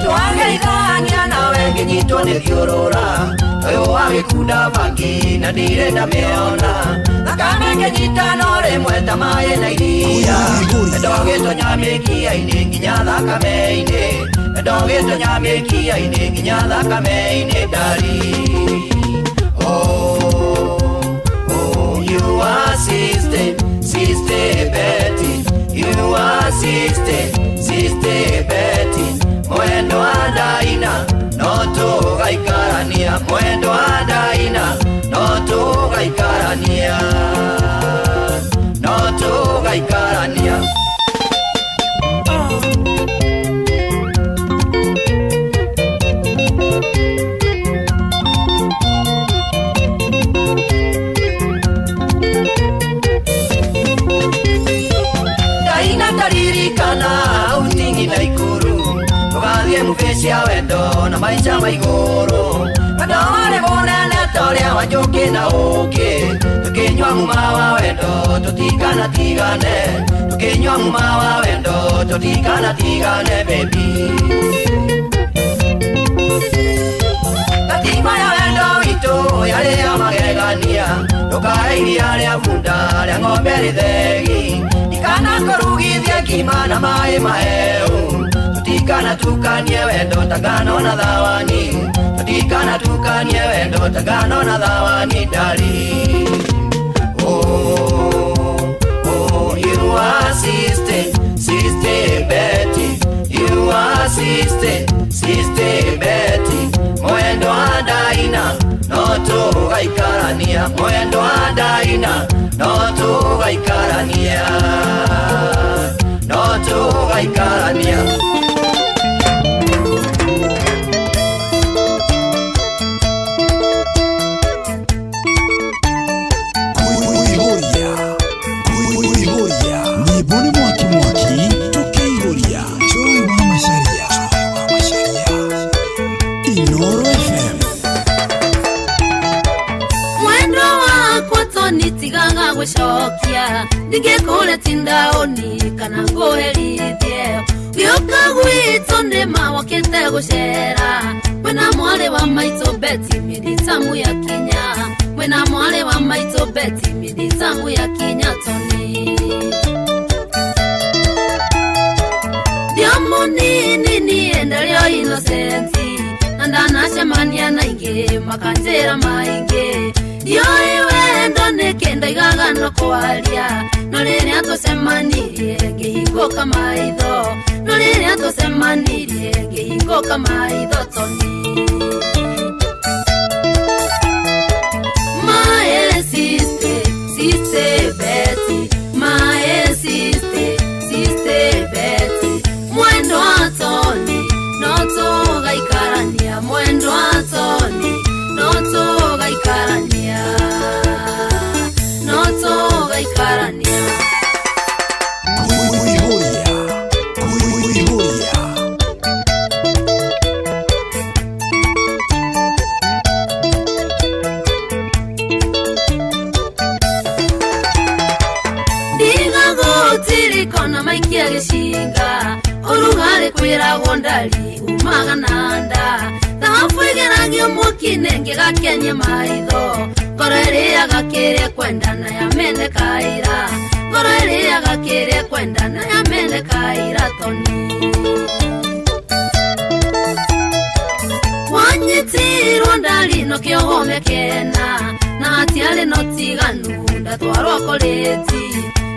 twageithania nawe ngĩnyitwo nĩ thiũrũra ũyũ wa gĩkunda bangi na ndirĩ ndamĩona thakame ngĩnyita no rĩmwe ta maĩ na iria ndogĩtonya mĩkiainĩ nginya thakame-inĩ ndogĩtonya mĩkiainĩ nginya thakame-inĩ ndari. Oh, oh, you are sister, sister Betty. You are sister, sister Betty. Mwendo wa Daina no tũgaikarania mwendo wa Daina no tũgaikarania no tũgaikarania. Daina taririkana utingi na ikuru tũgathiĩ mũbĩ cia wendo na maica ma igũrũ wendo warĩ mũnene ta ũrĩa wa njũkĩ na ũkĩ tũkĩnyua muma wa wendo tũtikanatigane tũkĩnyua muma wa wendo tũtikanatigane baby. Gatima ya wendo witũ yarĩ ya magegania ndũkae iria rĩa bunda rĩa ng'ombe rĩthegi ndikanakũrugithie ngima na maĩ maheu tutikana tukanie wendo tagano na thawani tutikana tukanie wendo tagano na thawani ndari. Oh, oh, you are sister, sister Betty. You are sister, sister Betty. Mwendo wa Daina no tũgaikarania mwendo wa Daina no tũgaikarania no tũgaikarania. Kuihuria. Kuihuria. Ndingĩgũcokia ndingĩkũretinda ũni kana ngũherithie gĩũka gwitũ nĩma wokĩte gũcera mwena mwarĩ wa maitũ Betty mĩthitamu ya kinya mwena mwarĩ wa maitũ Betty mĩthitamu ya kinya Tony ndio munini niĩ ndarĩ o innocent na ndanacemania na ingĩ makanjĩra maingĩ ndiũĩ wendo nĩkĩ ndaigaga no kwaria no rĩrĩa tũcemanirie ngĩhingũka maitho no rĩrĩa tũcemanirie ngĩhingũka maitho Tony My sister, sister Betty, my sister, sister Betty, mwendo wa Tony no tũgaikarania mwendo wa Tony no tũgaikarania no tũgaikarania. Ndigagotirikona maikia gĩcinga ũrugarĩ kwĩragwo ndari umaga na nda thahabu ĩgeragio mwaki-inĩ ngĩgakenie maitho ngoro ĩrĩaga kĩrĩa kwendana yamenekaira ngoro ĩrĩaga kĩrĩa kwendana yamenekaira Tony wanyitirwo ndari no kĩohome kena na hatiarĩ no tiganu ndatwarwo korĩti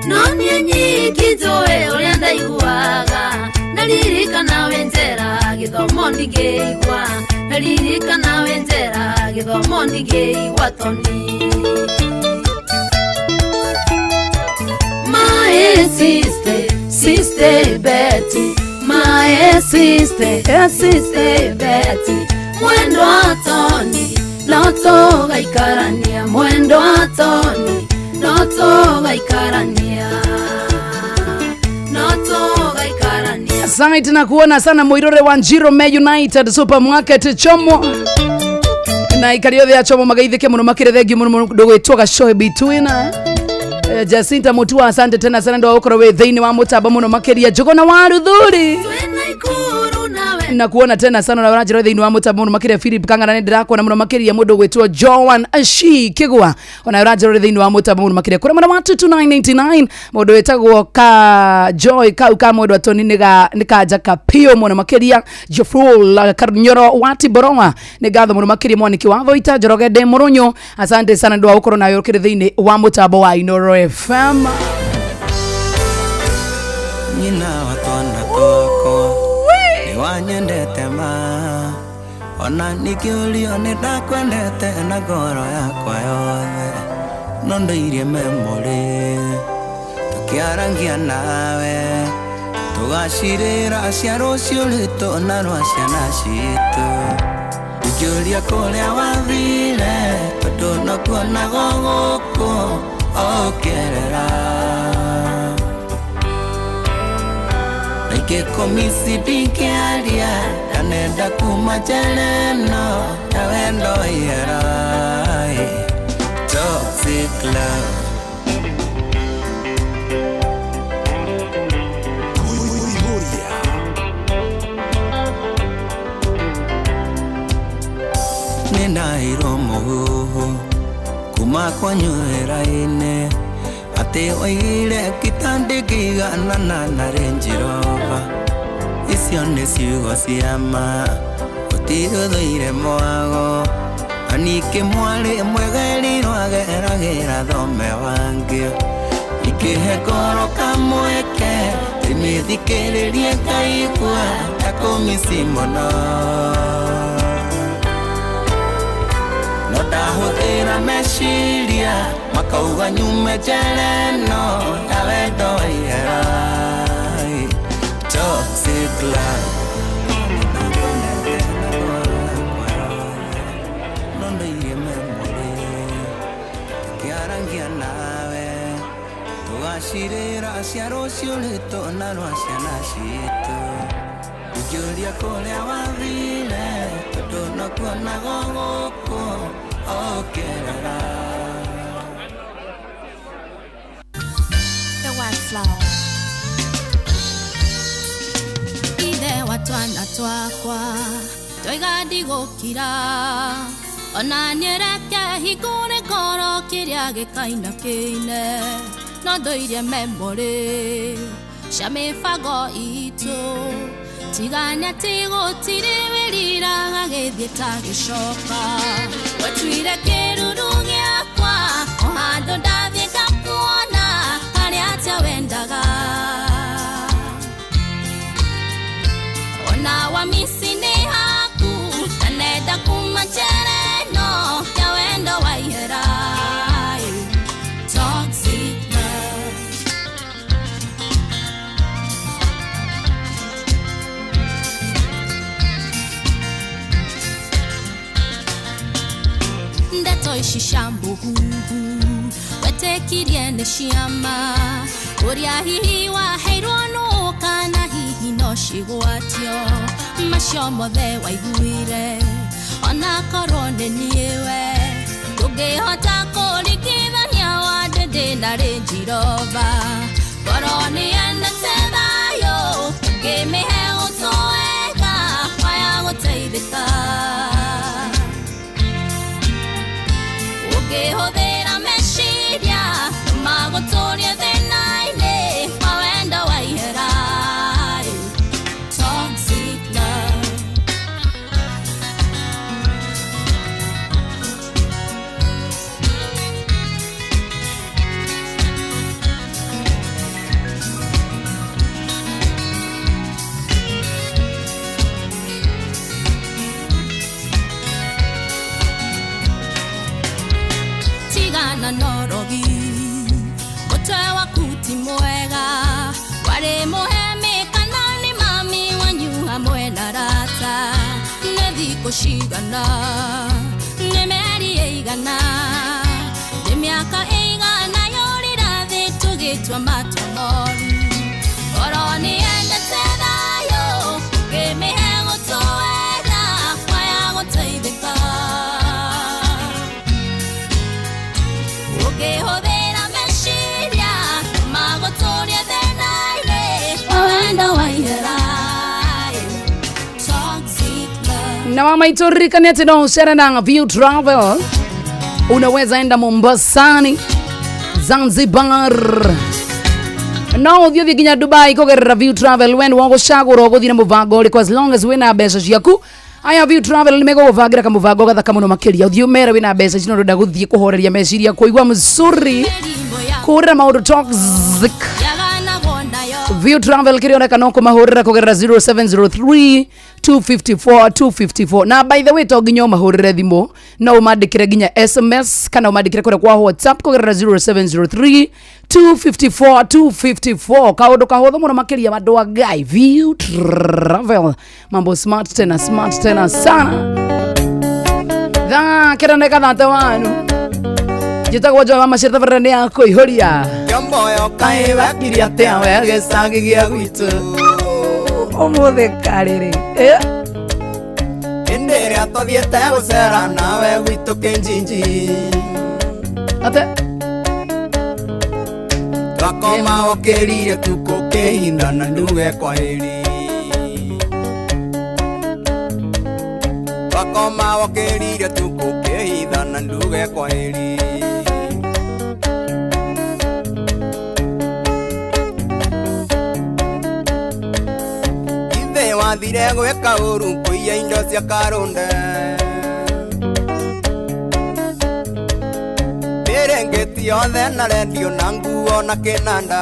no niĩ nyiki njũĩ ũrĩa ndaiguaga ndaririkana wĩ njera gĩthomo ndingĩigua ndaririkana wĩ njera gĩthomo ndingĩigua Tony My sister, sister Betty, my sister, sister Betty, mwendo wa Tony no tũgaikarania mwendo wa Tony no tũgaikarania no tũgaikarania. Asante na kuona sana Muirore wa Njiro Me United Supermarket Chomo na ikari yothe ya Chomo magaithike muno makire thengi muno muno ndugwitwo gacoe between Jacinta Mutua asante tena sana ndo ukorwo wi thiini wa mutamba muno makiria Njuguna wa Ruthuri na kuona tena sana na ũranjĩra thĩinĩ wa mũtambo mũno makĩria Philip Kang'ana nĩ ndĩrakuona mũno makĩria mũndũ gwĩtwo Joan Ashi Kĩgwa ona ũranjĩra thĩinĩ wa mũtambo mũno makĩria kũrĩa mwena wa 22999 mũndũ wĩtagwo ka Joy kau ka mũndũ atoni nĩ kanja kapio mũno makĩria Jofrol Karnyoro wa Tiboroa nĩ ngatho mũno makĩria mwaniki wa Thoita Njoroge ndĩ Mũrũnyũ asante sana ndũ wa gũkorwo nawe ũkĩrĩ thĩinĩ wa mũtambo wa Inooro FM. Nyina wa twana twakwa wanyendete ma ona nikĩũrio nĩ ndakwendete na ngoro yakwa yothe no ndũirie memory tũkĩarangia nawe tũgacirĩra cia rũciũ rwitũ na rwa ciana citũ ingĩũria kũrĩa wathire tondũ no kuonago gũkũ ũkĩerera Komisi ndingĩaria ndanenda kuma njera ĩno ya wendo ihera Toxic love. Nĩndaheirwo mũhuhu kuma kwanyu wĩra-inĩ atĩ oigire kitandĩkĩiganana na Range Rover icio nĩ ciugo cia ma gũtirĩ ũthũire mwago na ningĩ mwarĩ mwegerirwo ageragĩra thome wangĩ ikĩhe ngoro kamweke ndĩmĩthikĩrĩrie ngaigua ta kũmici mũno no ndahũthĩra meciria makauga nyume njera ĩno ya wendo wa ihera Toxic love. No ndũirie memory tũkĩarangia nawe tũgacirĩra cia rũciũ rwitũ na rwa ciana citũ ingĩũria kũrĩa wathire tondũ no kuonago gũkũ ũkĩerera. Flower. Ithe wa twana twakwa Toiga ndigũkira Ona nyereke hingũre ngoro kĩrĩa gĩkaina kĩine No ndũirie memory cia mĩbango itũ Tigania atĩ gũtirĩ wĩriraga gĩthiĩ ta gĩcoka Wetuire kĩruru gĩakwa O handũ ndathiĩ ngakuona harĩa atĩa wendaga Ona wamisi nĩ haku na nenda kuma njereno ya wendo wa ihera Toxic love. Ndeto ici cia mũhuhu wetĩkirie nĩ ciama ũrĩa hihi waheirwo nũ kana hihi no cigwatio macio mothe waiguire ona korwo nĩ niĩ we ndũngĩhota kũringithania wa ndĩndĩ na Range Rover ngoro nĩ yendete thayũ ũngĩmĩhe ũtowega waya gũteithĩka Ũngĩhũthĩra meciria magũtũrie thĩna-inĩ wa wendo wa ihera Toxic love. Tigana norogi mutwe waku ti mwega warĩ mũhemi kana nĩ mami wanyu hamwe na rata nĩ thikũ cigana nĩ mĩeri ĩigana nĩ mĩaka ĩigana yũrĩra thĩ tũgĩtua matua moru ngoro nĩ yendete thayũ ũngĩmĩhe gũtũwega waya gũteithĩka Ũngĩhũthĩra meciria magũtũrie thĩna-inĩ wa wendo wa ihera Toxic love. Na mama iturikane atĩ no ũcere na View Travel. Unaweza enda Mombasani, Zanzibar, no ũthiĩ ũthiĩ nginya Dubai kũgerera View Travel. We nĩwe ũgũcagũra ũgũthiĩ na mũbango ũrĩkũ, as long as wĩna mbeca ciaku. Aya View Travel nĩ megũgũbangĩra kamũbango gathaka mũno makĩria. Ũthiĩ ũmere wĩna mbeca ici no ndũrenda gũthiĩ kũhoreria meciria, kũigua mzuri, kũhũrĩra maũndũ toxic. Yaganagwo nayo View Travel kĩrĩa ũreka no kũmahũrĩra kũgerera 0703 254 254. Na by the way to nginya ũmahũrĩre thimũ, no ũmandĩkĩre nginya SMS kana ũmandĩkĩre kũrĩa kwa WhatsApp kũgerera 0703 254 254. Kaũndũ kahũthũ mũno makĩria andũ a Ngai. View Travel, mambo smart tena smart tena sana. Thaa kenda na ikathate wanu njĩtagwo Joy wa Macĩra, tabarĩra nĩ ya kũihũria Kĩomboyo kaĩ wekire atĩa we gĩcagi gĩa gwitũ ũmũthĩ karĩrĩ Hĩndĩ ĩrĩa twathiĩte gũcera nawe gwitũ Kĩnjinji ate twakoma ũkĩrire tukũ kĩhinda na nduge kwaheri Twakoma ũkĩrire tukũ kĩhinda na nduge kwaheri Ithe wathire gwĩka ũru kũiya indo cia karũnde Mĩrĩngĩti yothe na rendio na nguo na kĩnanda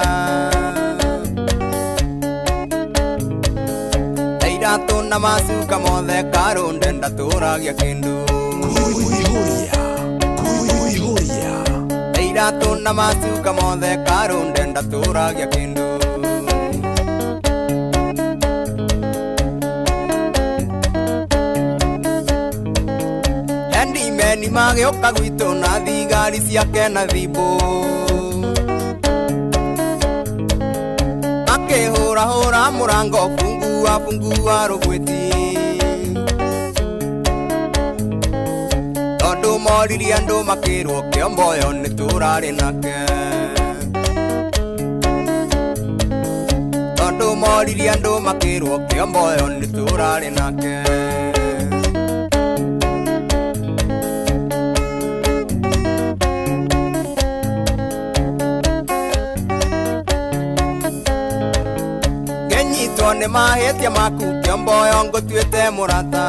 Na iratũ na macuka mothe karũnde ndatũragia kĩndũ Na iratũ na macuka mothe karũnde ndatũragia kĩndũ Meni magĩũka gwitũ na thigari ciake na thimbũ Makĩhũrahũra mũrango fungua fungua rũgwĩti Tondũ moririe andũ makĩrwo Kĩomboyo nĩ tũrarĩ nake. Tondũ moririe andũ makĩrwo Kĩomboyo nĩ tũrarĩ nake. Ngenyitwo nĩ mahĩtia maku Kĩomboyo ngũtuĩte mũrata.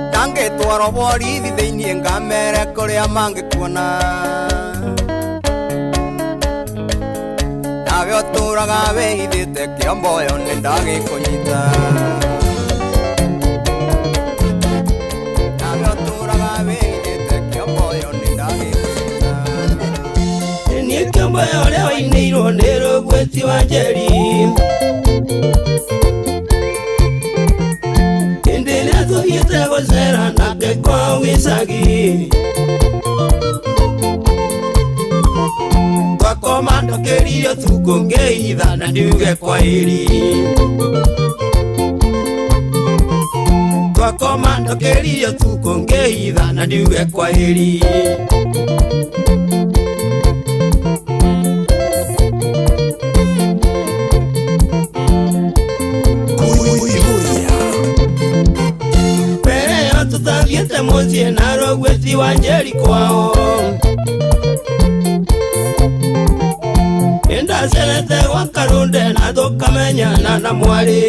Ndangĩtwarwo borithi thĩiniĩ ngamere kũrĩa mangĩkuona. Nawe ũtũraga wĩhithĩte Kĩomboyo nĩ ndagĩkũnyita. Nawe ũtũraga wĩhithĩte Kĩomboyo nĩ ndagĩkũnyita. Niĩ Kĩomboyo ũrĩa wainĩirwo nĩ Rũgwĩti wa Njeri. Hĩndĩ ĩrĩa tũthiĩte gũcera nake kwao gĩcagi. Twakoma ndũkĩririe ũtukũ ngĩitha na ndiuge kwaheri. Twakoma ndũkĩririe ũtukũ ngĩitha na ndiuge kwaheri. Mbere ĩyo tũtathiĩte mũciĩ na Rũgwĩti wa Njeri kwao. Nĩndacerete gwa Karũnde na tũkamenyana na mwarĩ.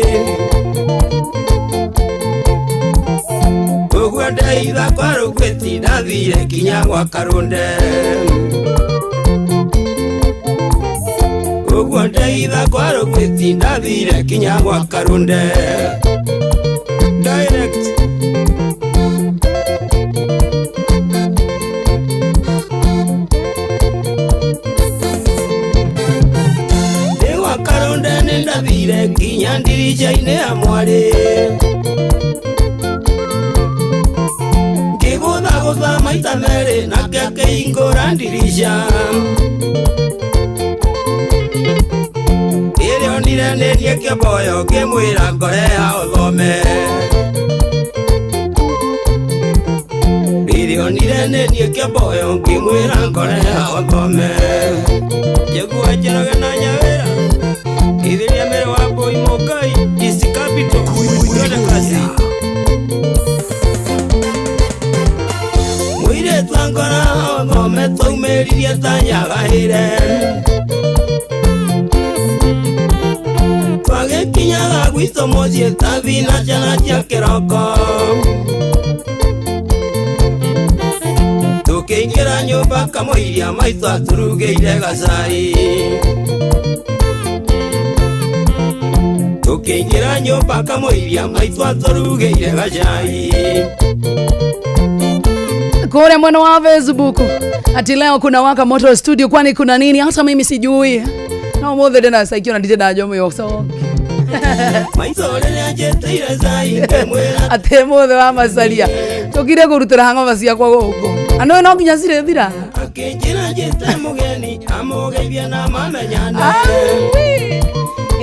Ũguo ndeitha kwa Rũgwĩti ndathire kinya gwa Karũnde. Ũguo ndeitha kwa Rũgwĩti ndathire kinya gwa Karũnde. Direct. Karũnde nĩndathire nginya ndirica-inĩ ya mwarĩ. Ngĩgũthagũtha maita merĩ nake akĩhingũra ndirica. Rĩrĩa onire nĩ niĩ Kĩomboyo ngĩmwĩra ngore ha ũthome. Rĩrĩa onire nĩ niĩ Kĩomboyo ngĩmwĩra ngore ha ũthome. Njĩgua Njoroge na Nyawĩra Ithiria mbere wa Boy Mokai East Capital twende kazi. Mũirĩtu angora ũthome twaumĩririe ta nyagahĩre. Twagĩkinyaga gwitũ mũciĩ ta thinacara cia kĩroko. Tũkĩingĩra nyũmba kamũiria maitũ atũrugĩire gacai. Tũkĩingĩra nyũmba kamũiria maitũ atũrugĩire gacai. Kule mwena wa Facebook ati leo kuna waka moto studio, kwani kuna nini? Hata mimi sijui. Na mothe ndena saikio na ndite ndajo yo so. Maitũ rĩrĩa njĩtĩire cai ngĩmwĩra ate mothe wa macaria tukire kũrutĩra hangover ciakwa gũkũ. Ano no nginya cirĩthira. Akĩnjĩra njĩte mũgeni amũgeithie na mamenyane.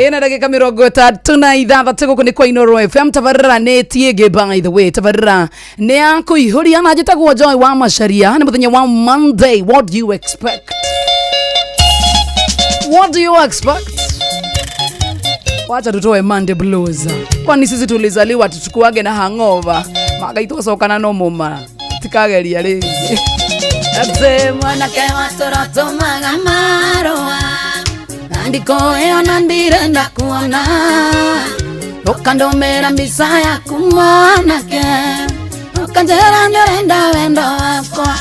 Ina dakika 36 gũkũ nĩ kwa Inoro FM. Tabarĩra nĩ tiĩngĩ, by the way, tabarĩra nĩ ya kũihũria na njĩtagwo Joy wa Macharia. Nĩ mũthenya wa Monday. What do you expect? What do you expect? Wacha tutoe Monday blues. Kwani sisi tulizaliwa tuchukuage na hangover. Magaitũcokana no mũma. Tikageria rĩngĩ. Ate mwanake wa toro tũmaga marũa. Andiko ĩyo na ndirenda kuona. Ũkandũmĩra mbica yaku mwanake. Ũkanjĩra nĩũrenda wendo wakwa.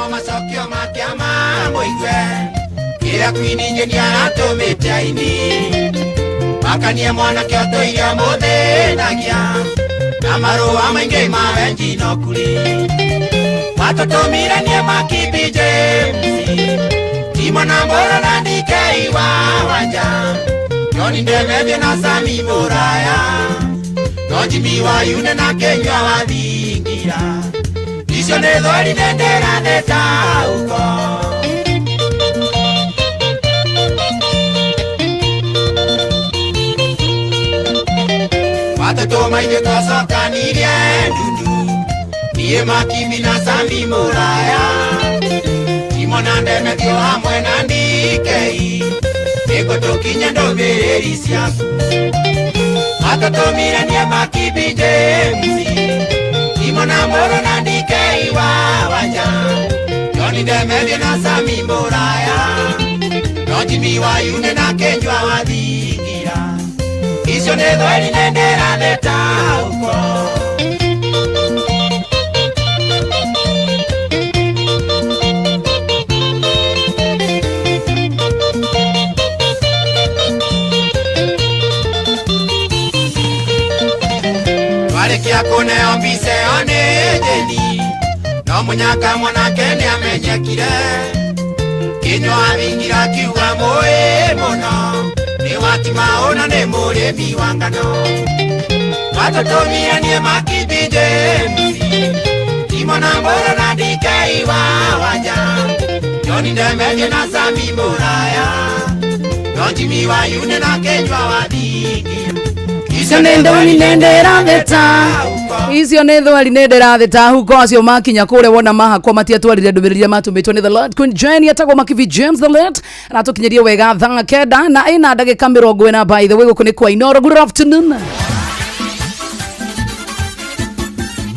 Nĩmo macokio ma kĩama mũigue kĩrĩa kwini njeni aratũmĩte aini makanie mwanake ũtũire mũthĩnagia na marũa maingĩ ma wenji no kuri matũtũmire niĩ Makibi James Timo na Mboro na DK wa Wanja Joni Ndemethio na Sami Mũraya no Jimmy wa Yune na Kenywa wa Thingira icio nĩ thweri nĩndĩratheta uko. Matũtũma ithuĩ twacokanirie ndundu niĩ Makibi na Sami Mũraya Timo na Ndemethio hamwe na DK nĩguo tũkinye ndũmĩrĩri ciaku. Matũtũmire niĩ Makibi James Timo na Mboro na DK wa Wanja Joni Ndemethio na Sami Mũraya no Jimmy wa Yune na Kenywa wa Thingira icio nĩ thweri nĩndĩratheta uko. Twarĩkia kũneo mbica ĩyo nĩ Jeni no mũnyaka mwanake nĩamenyekire Kĩnyua thingira akiuga mũĩ mũno nĩ watima ũna nĩ mũrĩmi wa ngano. Matũtũmire niĩ Makibi James Timo na Mboro na DK wa Wanja Joni Ndemethio na Sami Mũraya no Jimmy wa Yune na Kenywa wa Thingira icio nĩ ndũni nĩndĩratheta icio nĩ thweri nĩndĩratheta huko acio makinya kũrĩa wona mahakwo matiatwarire ndũmĩrĩri iria matũmĩtwo nĩ the Lord Queen Jane etagwo Makibi James the Lord aratũkinyĩrie wega thaa 9 na ĩna ndagĩka 40. By the way gũkũ nĩ kwa Inoro. Good afternoon.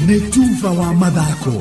Nĩ tuba wa mathako.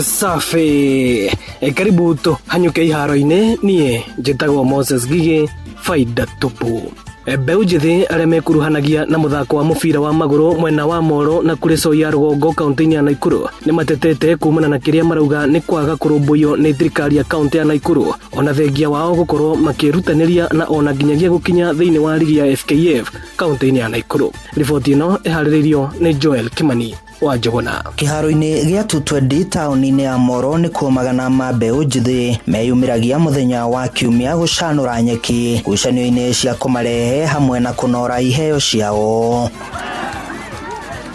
Safi. Karibu tũhanyũke iharo-inĩ. Niĩ njĩtagwo Moses Gigi faida tupu. Mbeũ njĩthĩ arĩa mekuruhanagia na mũthako wa mũbira wa magũrũ mwena wa Moro na kũrĩ Soia rũgongo kaunti-inĩ ya Naikuru nĩ matetete kumana na kĩrĩa marauga nĩ kwaga kũrũmbũiyo nĩ thirikari ya kaunti ya Naikuru ona thengia wao gũkorwo makĩrutanĩria na ona nginyagia gũkinya thĩinĩ wa ligi ya FKF kaunti-inĩ ya Naikuru. Riboti ĩno ĩharĩrĩirio nĩ Joel Kimani wa Njũgũna. Kĩharo-inĩ gĩa 220 taũni-inĩ ya Moro nĩkuo magana ma mbeũ njĩthĩ meyumĩragia mũthenya wa kiumia gũcanũra nyeki ngucanio-inĩ cia kũmarehe hamwe na kũnora iheo ciao.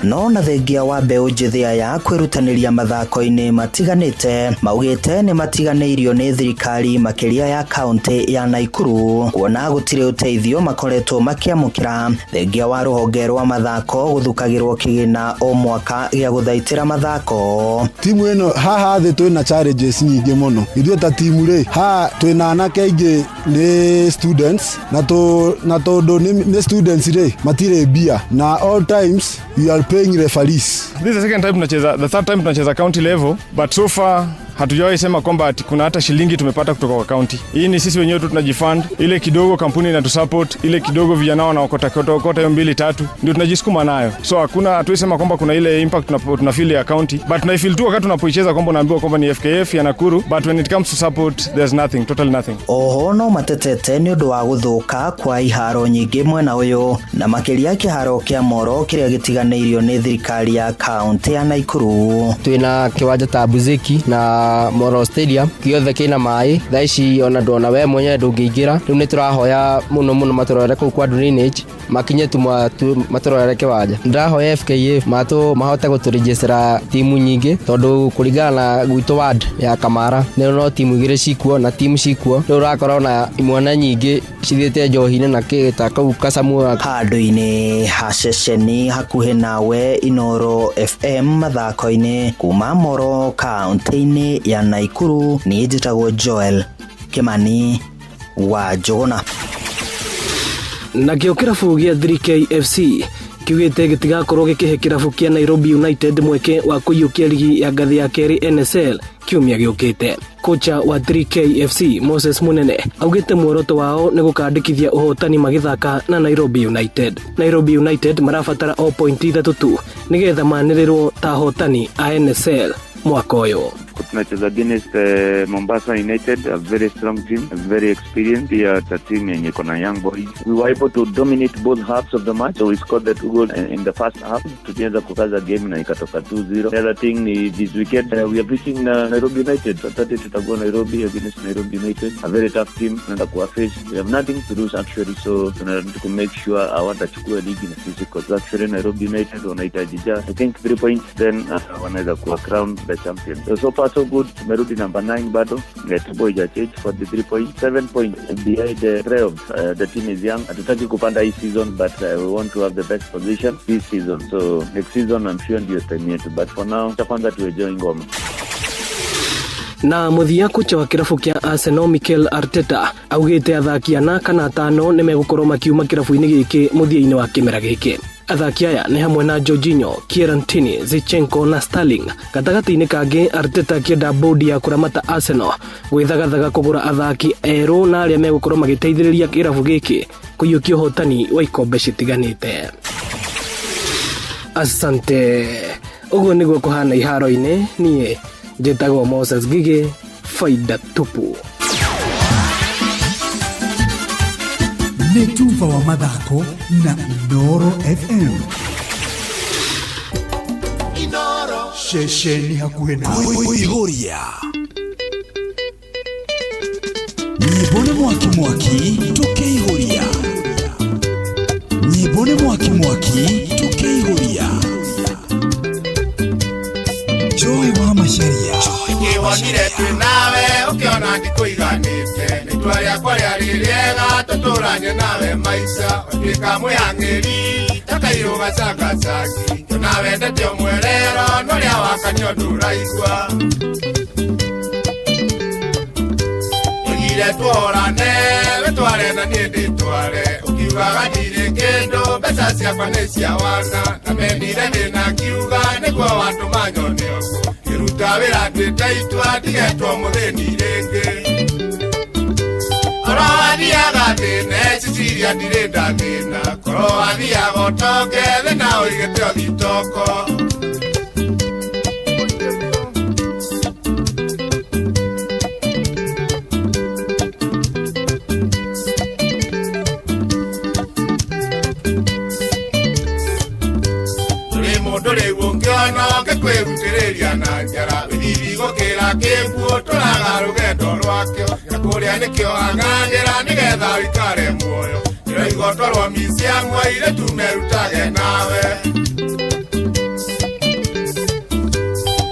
No na thengia wa mbeũ njĩthĩ aya kwĩrutanĩria mathako-inĩ matiganĩte maugĩte nĩ matiganĩirio nĩ thirikari makĩria ya kaunti ya Naikuru kuona gũtirĩ ũteithio makoretwo makĩamũkĩra thengia wa rũhonge rwa mathako gũthukagĩrwo kĩgĩna o mwaka gĩa gũthaitĩra mathako. Timu ĩno haha thĩ twĩna challenges nyingĩ mũno ithuĩ ta timu rĩ haha twĩna anake aingĩ nĩ students na tondũ nĩ students rĩ matirĩ mbia na all times we are paying referees. This is the second time tunacheza, the third time tunacheza county level, but so far hatujawahi sema kwamba ati kuna hata shilingi tumepata kutoka kwa county. Hii ni sisi wenyewe tu tunajifund, ile kidogo kampuni inatusupport, ile kidogo vijana wanaokota kota hiyo 2 3 ndio tunajisukuma nayo. So hakuna hatuwezi sema kwamba kuna ile impact tunafeel ya county, but tunaifeel tu wakati tunapoicheza kwamba unaambiwa kwamba ni FKF ya Nakuru, but when it comes to support there's nothing, totally nothing. Oho no matetete nĩ ũndũ wa gũthũka kwa iharo nyingĩ mwena ũyũ na makĩria kĩharo kĩa Moro kĩrĩa gĩtiganĩirio nĩ thirikari ya kaunti ya Nakuru. Twina kiwanja ta Buzeki na Moro Stadium giothe kina mai thaa ici ona ndona we mwenyewe ndũngĩingĩra. Rĩu nĩ tũrahoya mũno mũno matũrorere kũu kwa drainage makinye tu matũrorere kĩwanja. Ndĩrahoya FKF mahote gũtũrejestera timu nyingĩ tondũ kũringana na gwitũ ward ya Kamara nĩ no timu igĩrĩ cikuo na timu cikuo rĩu ũrakora ona imwana nyingĩ cithiĩte njohi-inĩ na kĩ ta kau Kasamua. Handũ-inĩ ha ceceni hakuhĩ nawe Inoro FM mathako-inĩ kuma Moro kaunti-inĩ ya Nakuru niĩ njĩtagwo Joel Kimani wa Njũgũna. Nakĩo kĩrabu gĩa 3K FC kiugĩte gĩtigakorwo gĩkĩhe kĩrabu kĩa Nairobi United mweke wa kũiyũkia ligi ya ngathĩ ya kerĩ NSL kiumia gĩũkĩte. Kocha wa 3K FC Moses Munene augĩte muoroto wao nĩ gũkandĩkithia ũhotani magĩthaka na Nairobi United. Nairobi United marabatara o pointi 3 tu nĩgetha manĩrĩrwo ta ahotani a NSL mwaka ũyũ. Tunacheza against Mombasa United, a very strong team, very experienced. Pia a team yenye iko na young boys. We were able to dominate both halves of the match, so we scored the 2 goals in the first half. Tulianza kukaza game na ikatoka 2-0. The other thing ni this weekend we are facing Nairobi United. Saturday tutakuwa Nairobi against Nairobi United, a very tough team. Tunaenda kuwa face. We have nothing to lose actually, so tunataka to make sure hawatachukua ligi na sisi, because actually Nairobi United wanahitaji I think 3 points, then wanaweza kuwa crowned the champion. So far so good. Tumerudi number 9 bado. Table haijachange 43 points, 7 points behind the playoffs. The team is young. Hatutaki kupanda hii season, but we want to have the best position this season. So next season I'm sure ndio time yetu, but for now kwanza tuenjoy ngoma. Na muthia kocha wa kirabu kia Arsenal Mikel Arteta augite athaki ana kana atano nimegukorwo makiuma kirabu-inĩ gĩkĩ mũthia-inĩ wa kĩmera gĩkĩ. Athaki aya nĩ hamwe na Jorginho, Kieran Tierney, Zinchenko na Sterling. Gatagatĩ-inĩ kangĩ Arteta akĩenda bodi ya kũramata Arsenal gwĩthagathaga kũgũra athaki erũ na arĩa megũkorwo magĩteithĩrĩria kĩrabu gĩkĩ kũiyũkia ũhotani wa ikombe citiganĩte. Asante. Ũguo nĩguo kũhana iharo-inĩ. Niĩ njĩtagwo Moses Gige, faida tupu. Nĩ tuba wa mathako na Inooro FM. Inooro ceceni hakuhĩ na Kuihuria. Nyimbo nĩ mwaki mwaki tukĩihũria. Nyimbo nĩ mwaki mwaki tukĩihũria. Joy wa Macharia. Ngĩwonire twĩ nawe ũkĩona ndikũiganĩte rĩtwa rĩakwa rĩarĩ rĩega tũtũranie nawe maica ũtuĩka mwĩhang'ĩri ta kairũ gacangacaki ngĩona wendete ũmwerero norĩa wakanio ndũraigua ũgire tuorane wĩtware na niĩ ndĩtware ũkiugaga ndirĩ kĩndũ mbeca ciakwa nĩ cia wana na mendire ndĩna ngiuga nĩguo watũma nyone ũguo ngĩruta wĩra nduĩte itua ndigetwo mũthĩni rĩngĩ korwo wathiaga thĩna Cecilia ndirĩ ndathĩna korwo wathiaga ũtonge thĩna ũigĩte ũthitoko. Ũngĩona ũngĩkwĩrutĩrĩria na njara wĩthithi gũkĩra kĩmbuũ tũraga rũgendo rwakĩo na kũrĩa nĩkĩo ang'ang'ĩra nĩgetha ũikare muoyo ndĩroigua twarwo miciamu airĩtu merutage nawe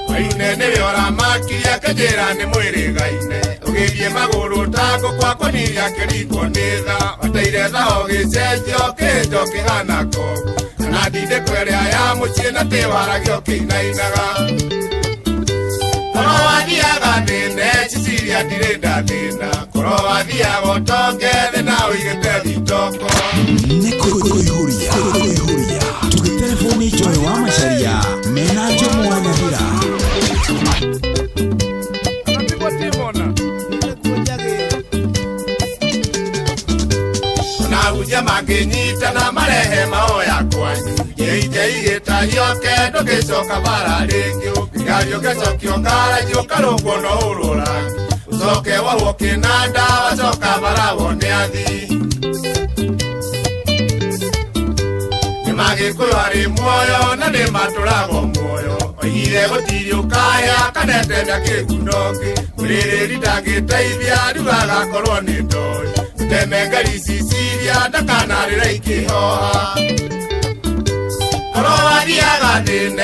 Waine nĩwe ũramakirie akĩnjĩra nĩ mwĩrĩgaine ũgĩthiĩ magũrũ ta ngũkũ akũniria kĩringwo nĩ tha wataire tha ũgĩcenjio kĩnjo kĩhana kogu na ndindĩko ĩrĩa ya mũciĩ na tĩwaragio kĩinainaga korwo wathiaga thĩna Cecilia ndirĩ ndathĩna korwo wathiaga ũtonge thĩna ũigĩte thitoko. Nĩ kũihũria tũgĩtelefoni Joy wa Macharia mena Jomo wa Nyathira. Ona makĩnyitana marehe maoya kwanyu ĩite igĩtahio kendo gĩcoka bara rĩngĩ ũkĩgario gĩcokio ngaraji ũkarũngwo no ũrwo rangi ũcoke wohwo kĩnanda wacoka bara wone athii nĩ magĩkũyũ arĩ muoyo na nĩ matũragwo muoyo oigire gũtirĩ ũkaya kanetenda kĩguno ngĩ mwĩrĩrĩri ndangĩteithia rĩu agakorwo nĩ ndoi temengeri Cecilia ndakanarĩra ikĩhoha korwo wathiaga thĩna.